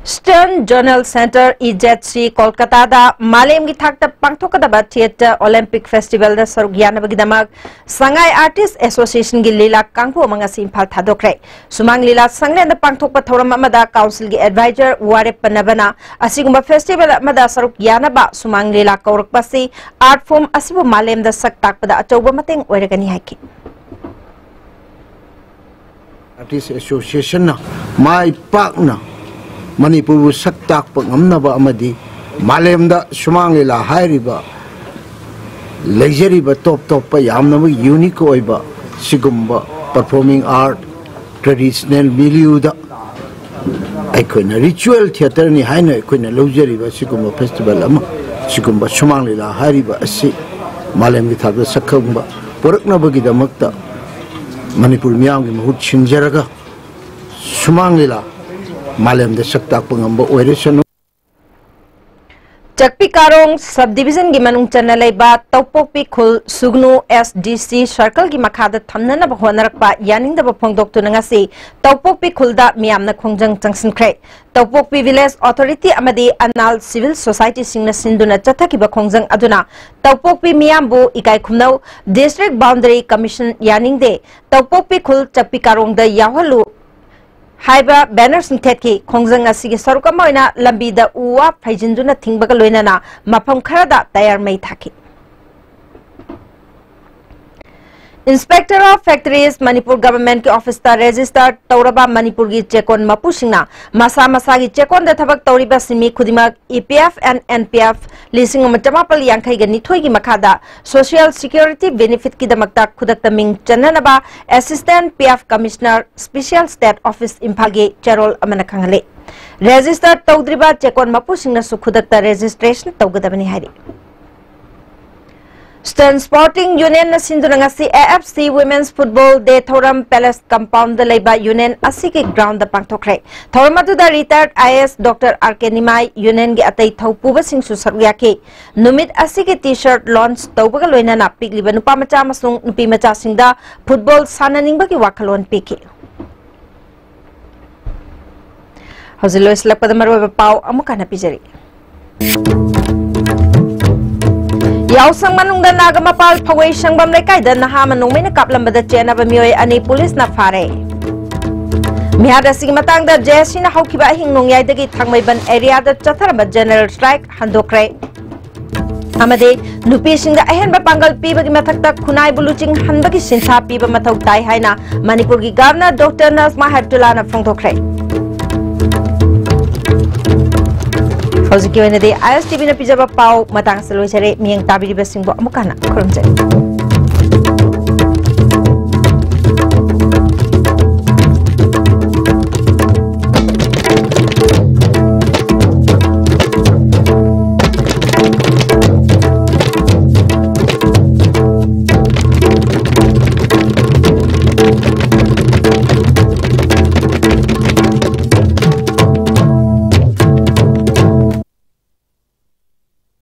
Eastern Zonal Centre, E Z C, ꯀꯣꯜꯀꯇꯥꯗ ꯃꯥꯂꯦꯝꯒꯤ ꯊꯥꯛꯇ ꯄꯥꯡꯊꯣꯛꯀꯗꯕ Theatre Olympic Festival ꯗ ꯁꯔꯨꯛ ꯌꯥꯅꯕꯒꯤꯗꯃꯛ ꯁꯉꯥꯏ Artist Association ꯒꯤ ꯂꯤꯂꯥ ꯀꯥꯡꯕꯨ ꯑꯃ ꯉꯁꯤ ꯏꯝꯐꯥꯜ ꯊꯥꯗꯣꯛꯈ꯭ꯔꯦ꯫ ꯁꯨꯃꯥꯡ ꯂꯤꯂꯥ ꯁꯪꯂꯦꯟꯗ ꯄꯥꯡꯊꯣꯛꯄ ꯊꯧꯔꯝ ꯑꯃꯗ council ꯒꯤ advisor ꯋꯥꯔꯦꯞ ꯄꯟꯅꯕꯅ ꯑꯁꯤꯒꯨꯝꯕ festival ꯑꯃꯗ ꯁꯔꯨꯛ ꯌꯥꯅꯕ ꯁꯨꯃꯥꯡ ꯂꯤꯂꯥ ꯀꯧꯔꯛꯄ ꯑꯁꯤ art form ꯑꯁꯤꯕꯨ ꯃꯥꯂꯦꯝꯗ ꯁꯛ ꯇꯥꯛꯄꯗ ꯑꯆꯧꯕ ꯃꯇꯦꯡ ꯑꯣꯏꯔꯒꯅꯤ ꯍꯥꯏꯈꯤ꯫ Artist Association ꯅ ꯃꯥꯏ ꯄꯥꯛꯅ ꯃꯅꯤꯄꯨꯔꯕꯨ ꯁꯛ ꯇꯥꯛꯄ ꯉꯝꯅꯕ ꯑꯃꯗꯤ ꯃꯥꯂꯦꯝꯗ ꯁꯨꯃꯥꯡ ꯂꯤꯂꯥ ꯍꯥꯏꯔꯤꯕ ꯂꯩꯖꯔꯤꯕ ꯇꯣꯞ ꯇꯣꯞꯄ ꯌꯥꯝꯅꯃꯛ unique ꯑꯣꯏꯕ ꯁꯤꯒꯨꯝꯕ performing art, traditional milieu ꯗ ꯑꯩꯈꯣꯏꯅ ritual theatre ꯅꯤ ꯍꯥꯏꯅ ꯑꯩꯈꯣꯏꯅ ꯂꯧꯖꯔꯤꯕ ꯁꯤꯒꯨꯝꯕ festival ꯑꯃ, ꯁꯤꯒꯨꯝꯕ ꯁꯨꯃꯥꯡ ꯂꯤꯂꯥ ꯍꯥꯏꯔꯤꯕ ꯑꯁꯤ ꯃꯥꯂꯦꯝꯒꯤ ꯊꯥꯛꯇ ꯁꯛꯈꯪꯕ ꯄꯨꯔꯛꯅꯕꯒꯤꯗꯃꯛꯇ ꯃꯅꯤꯄꯨꯔ ꯃꯤꯌꯥꯝꯒꯤ ꯃꯍꯨꯠ ꯁꯤꯟꯖꯔꯒ ꯁꯨꯃꯥꯡ ꯂꯤꯂꯥ ꯃꯥꯂꯦꯝꯗ ꯁꯛ ꯇꯥꯛꯄ ꯉꯝꯕ ꯑꯣꯏꯔꯁꯅꯨ꯫ ꯆꯛꯄꯤ ꯀꯥꯔꯣꯡ sub division ꯒꯤ ꯃꯅꯨꯡ ꯆꯟꯅ ꯂꯩꯕ ꯇꯧꯄꯣꯛꯄꯤ ꯈꯨꯜ ꯁꯨꯒꯅꯨ S D C circle ꯒꯤ ꯃꯈꯥꯗ ꯊꯝꯅꯅꯕ ꯍꯣꯠꯅꯔꯛꯄ ꯌꯥꯅꯤꯡꯗꯕ ꯐꯣꯡꯗꯣꯛꯇꯨꯅ ꯉꯁꯤ ꯇꯧꯄꯣꯛꯄꯤ ꯈꯨꯜꯗ ꯃꯤꯌꯥꯝꯅ ꯈꯣꯡꯖꯪ ꯆꯪꯁꯤꯟꯈ꯭ꯔꯦ꯫ ꯇꯧꯄꯣꯛꯄꯤ village authority ꯑꯃꯗꯤ ꯑꯅꯥꯜ civil society ꯁꯤꯡꯅ ꯁꯤꯟꯗꯨꯅ ꯆꯠꯊꯈꯤꯕ ꯈꯣꯡꯖꯪ ꯑꯗꯨꯅ ꯇꯧꯄꯣꯛꯄꯤ ꯃꯤꯌꯥꯝꯕꯨ ꯏꯀꯥꯏ ꯈꯨꯝꯅꯧ, district boundary commission ꯌꯥꯅꯤꯡꯗꯦ, ꯇꯧꯄꯣꯛꯄꯤ ꯈꯨꯜ ꯆꯛꯄꯤ ꯀꯥꯔꯣꯡꯗ ꯌꯥꯎꯍꯜꯂꯨ, ꯍꯥꯏꯕ ꯕꯦꯅꯔꯁꯤꯡ ꯊꯦꯠꯈꯤ꯫ ꯈꯣꯡꯖꯪ ꯑꯁꯤꯒꯤ ꯁꯔꯨꯛ ꯑꯃ ꯑꯣꯏꯅ ꯂꯝꯕꯤꯗ ꯎ ꯋꯥ ꯐꯩꯖꯤꯟꯗꯨꯅ ꯊꯤꯡꯕꯒ ꯂꯣꯏꯅꯅ ꯃꯐꯝ ꯈꯔꯗ ꯇꯌꯥꯔ ꯃꯩ ꯊꯥꯈꯤ꯫ Inspector of Factories, ꯃꯅꯤꯄꯨꯔ ꯒꯚꯔꯟꯃꯦꯟꯠꯀꯤ ꯑꯣꯐꯤꯁꯇ ꯔꯦꯖꯤꯁꯇꯔ ꯇꯧꯔꯕ ꯃꯅꯤꯄꯨꯔꯒꯤ ꯆꯦꯛꯀꯣꯟ ꯃꯄꯨꯁꯤꯡꯅ ꯃꯁꯥ ꯃꯁꯥꯒꯤ ꯆꯦꯛꯀꯣꯟꯗ ꯊꯕꯛ ꯇꯧꯔꯤꯕ ꯁꯤꯟꯃꯤ ꯈꯨꯗꯤꯡꯃꯛ E P F and N P F ꯂꯤꯁꯤꯡ ꯑꯃ ꯆꯃꯥꯄꯜ ꯌꯥꯡꯈꯩꯒ ꯅꯤꯊꯣꯏꯒꯤ ꯃꯈꯥꯗ Social Security Benefitꯀꯤꯗꯃꯛꯇ ꯈꯨꯗꯛꯇ ꯃꯤꯡ ꯆꯟꯅꯅꯕ Assistant P F Commissioner, Special State Office, ꯏꯝꯐꯥꯜꯒꯤ ꯆꯦꯔꯣꯜ ꯑꯃꯅ ꯈꯪꯍꯜꯂꯤ꯫ ꯔꯦꯖꯤꯁꯇꯔ ꯇꯧꯗ꯭ꯔꯤꯕ ꯆꯦꯛꯀꯣꯟ ꯃꯄꯨꯁꯤꯡꯅꯁꯨ ꯈꯨꯗꯛꯇ ꯔꯦꯖꯤꯁꯇ꯭ꯔꯦꯁꯟ ꯇꯧꯒꯗꯕꯅꯤ ꯍꯥꯏꯔꯤ꯫ Student Sporting Unionꯅ ꯁꯤꯟꯗꯨꯅ ꯉꯁꯤ A F C Women's Football Day ꯊꯧꯔꯝ Palace Compoundꯗ ꯂꯩꯕ ꯌꯨꯅꯤꯌꯟ ꯑꯁꯤꯒꯤ ꯒ꯭ꯔꯥꯎꯟꯗ ꯄꯥꯡꯊꯣꯛꯈ꯭ꯔꯦ꯫ ꯊꯧꯔꯝ ꯑꯗꯨꯗ retired I A S Doctor R K ꯅꯤꯃꯥꯏ, ꯌꯨꯅꯤꯌꯟꯒꯤ ꯑꯇꯩ ꯊꯧꯄꯨꯕꯁꯤꯡꯁꯨ ꯁꯔꯨꯛ ꯌꯥꯈꯤ꯫ ꯅꯨꯃꯤꯠ ꯑꯁꯤꯒꯤ T-shirt launch ꯇꯧꯕꯒ ꯂꯣꯏꯅꯅ ꯄꯤꯛꯂꯤꯕ ꯅꯨꯄꯥ ꯃꯆꯥ ꯑꯃꯁꯨꯡ ꯅꯨꯄꯤ ꯃꯆꯥꯁꯤꯡꯗ ꯐꯨꯠꯕꯣꯜ ꯁꯥꯟꯅꯅꯤꯡꯕꯒꯤ ꯋꯥꯈꯜꯂꯣꯟ ꯄꯤꯈꯤ꯫ ꯍꯧꯖꯤꯛ ꯂꯣꯏꯁꯤꯜꯂꯛꯄꯗ ꯃꯔꯨꯑꯣꯏꯕ ꯄꯥꯎ ꯑꯃꯨꯛ ꯍꯟꯅ ꯄꯤꯖꯔꯤ꯫ ꯌꯥꯎꯁꯪ ꯃꯅꯨꯡꯗ ꯅꯥꯒꯥꯃꯄꯥꯜ ꯐꯧꯋꯩ ꯁꯪꯕꯝ ꯂꯩꯀꯥꯏꯗ ꯅꯍꯥ ꯑꯃ ꯅꯣꯡꯃꯩꯅ ꯀꯥꯞꯂꯝꯕꯗ ꯆꯦꯟꯅꯕ ꯃꯤꯑꯣꯏ ꯑꯅꯤ ꯄꯨꯂꯤꯁꯅ ꯐꯥꯔꯦ꯫ ꯃꯤꯍꯥꯠ ꯑꯁꯤꯒꯤ ꯃꯇꯥꯡꯗ J S Cꯅ ꯍꯧꯈꯤꯕ ꯑꯍꯤꯡ ꯅꯣꯡꯌꯥꯏꯗꯒꯤ ꯊꯥꯡꯃꯩꯕꯟ areaꯗ ꯆꯠꯊꯔꯝꯕ general strike ꯍꯟꯗꯣꯛꯈ꯭ꯔꯦ꯫ ꯑꯃꯗꯤ ꯅꯨꯄꯤꯁꯤꯡꯗ ꯑꯍꯦꯟꯕ ꯄꯥꯡꯒꯜ ꯄꯤꯕꯒꯤ ꯃꯊꯛꯇ ꯈꯨꯟꯅꯥꯏꯕꯨ ꯂꯨꯆꯤꯡꯍꯟꯕꯒꯤ ꯁꯤꯟꯊꯥ ꯄꯤꯕ ꯃꯊꯧ ꯇꯥꯏ ꯍꯥꯏꯅ ꯃꯅꯤꯄꯨꯔꯒꯤ Governor Doctor Najma Heptullahꯅ ꯐꯣꯡꯗꯣꯛꯈ꯭ꯔꯦ꯫ ꯍꯧꯖꯤꯛꯀꯤ ꯑꯣꯏꯅꯗꯤ I S T Vꯅ ꯄꯤꯖꯕ ꯄꯥꯎ ꯃꯇꯥꯡ ꯑꯁꯤꯗ ꯂꯣꯏꯖꯔꯦ꯫ ꯃꯤꯠꯌꯦꯡ ꯇꯥꯕꯤꯔꯤꯕꯁꯤꯡꯕꯨ ꯑꯃꯨꯛ ꯍꯟꯅ ꯈꯨꯔꯨꯝꯖꯔꯤ꯫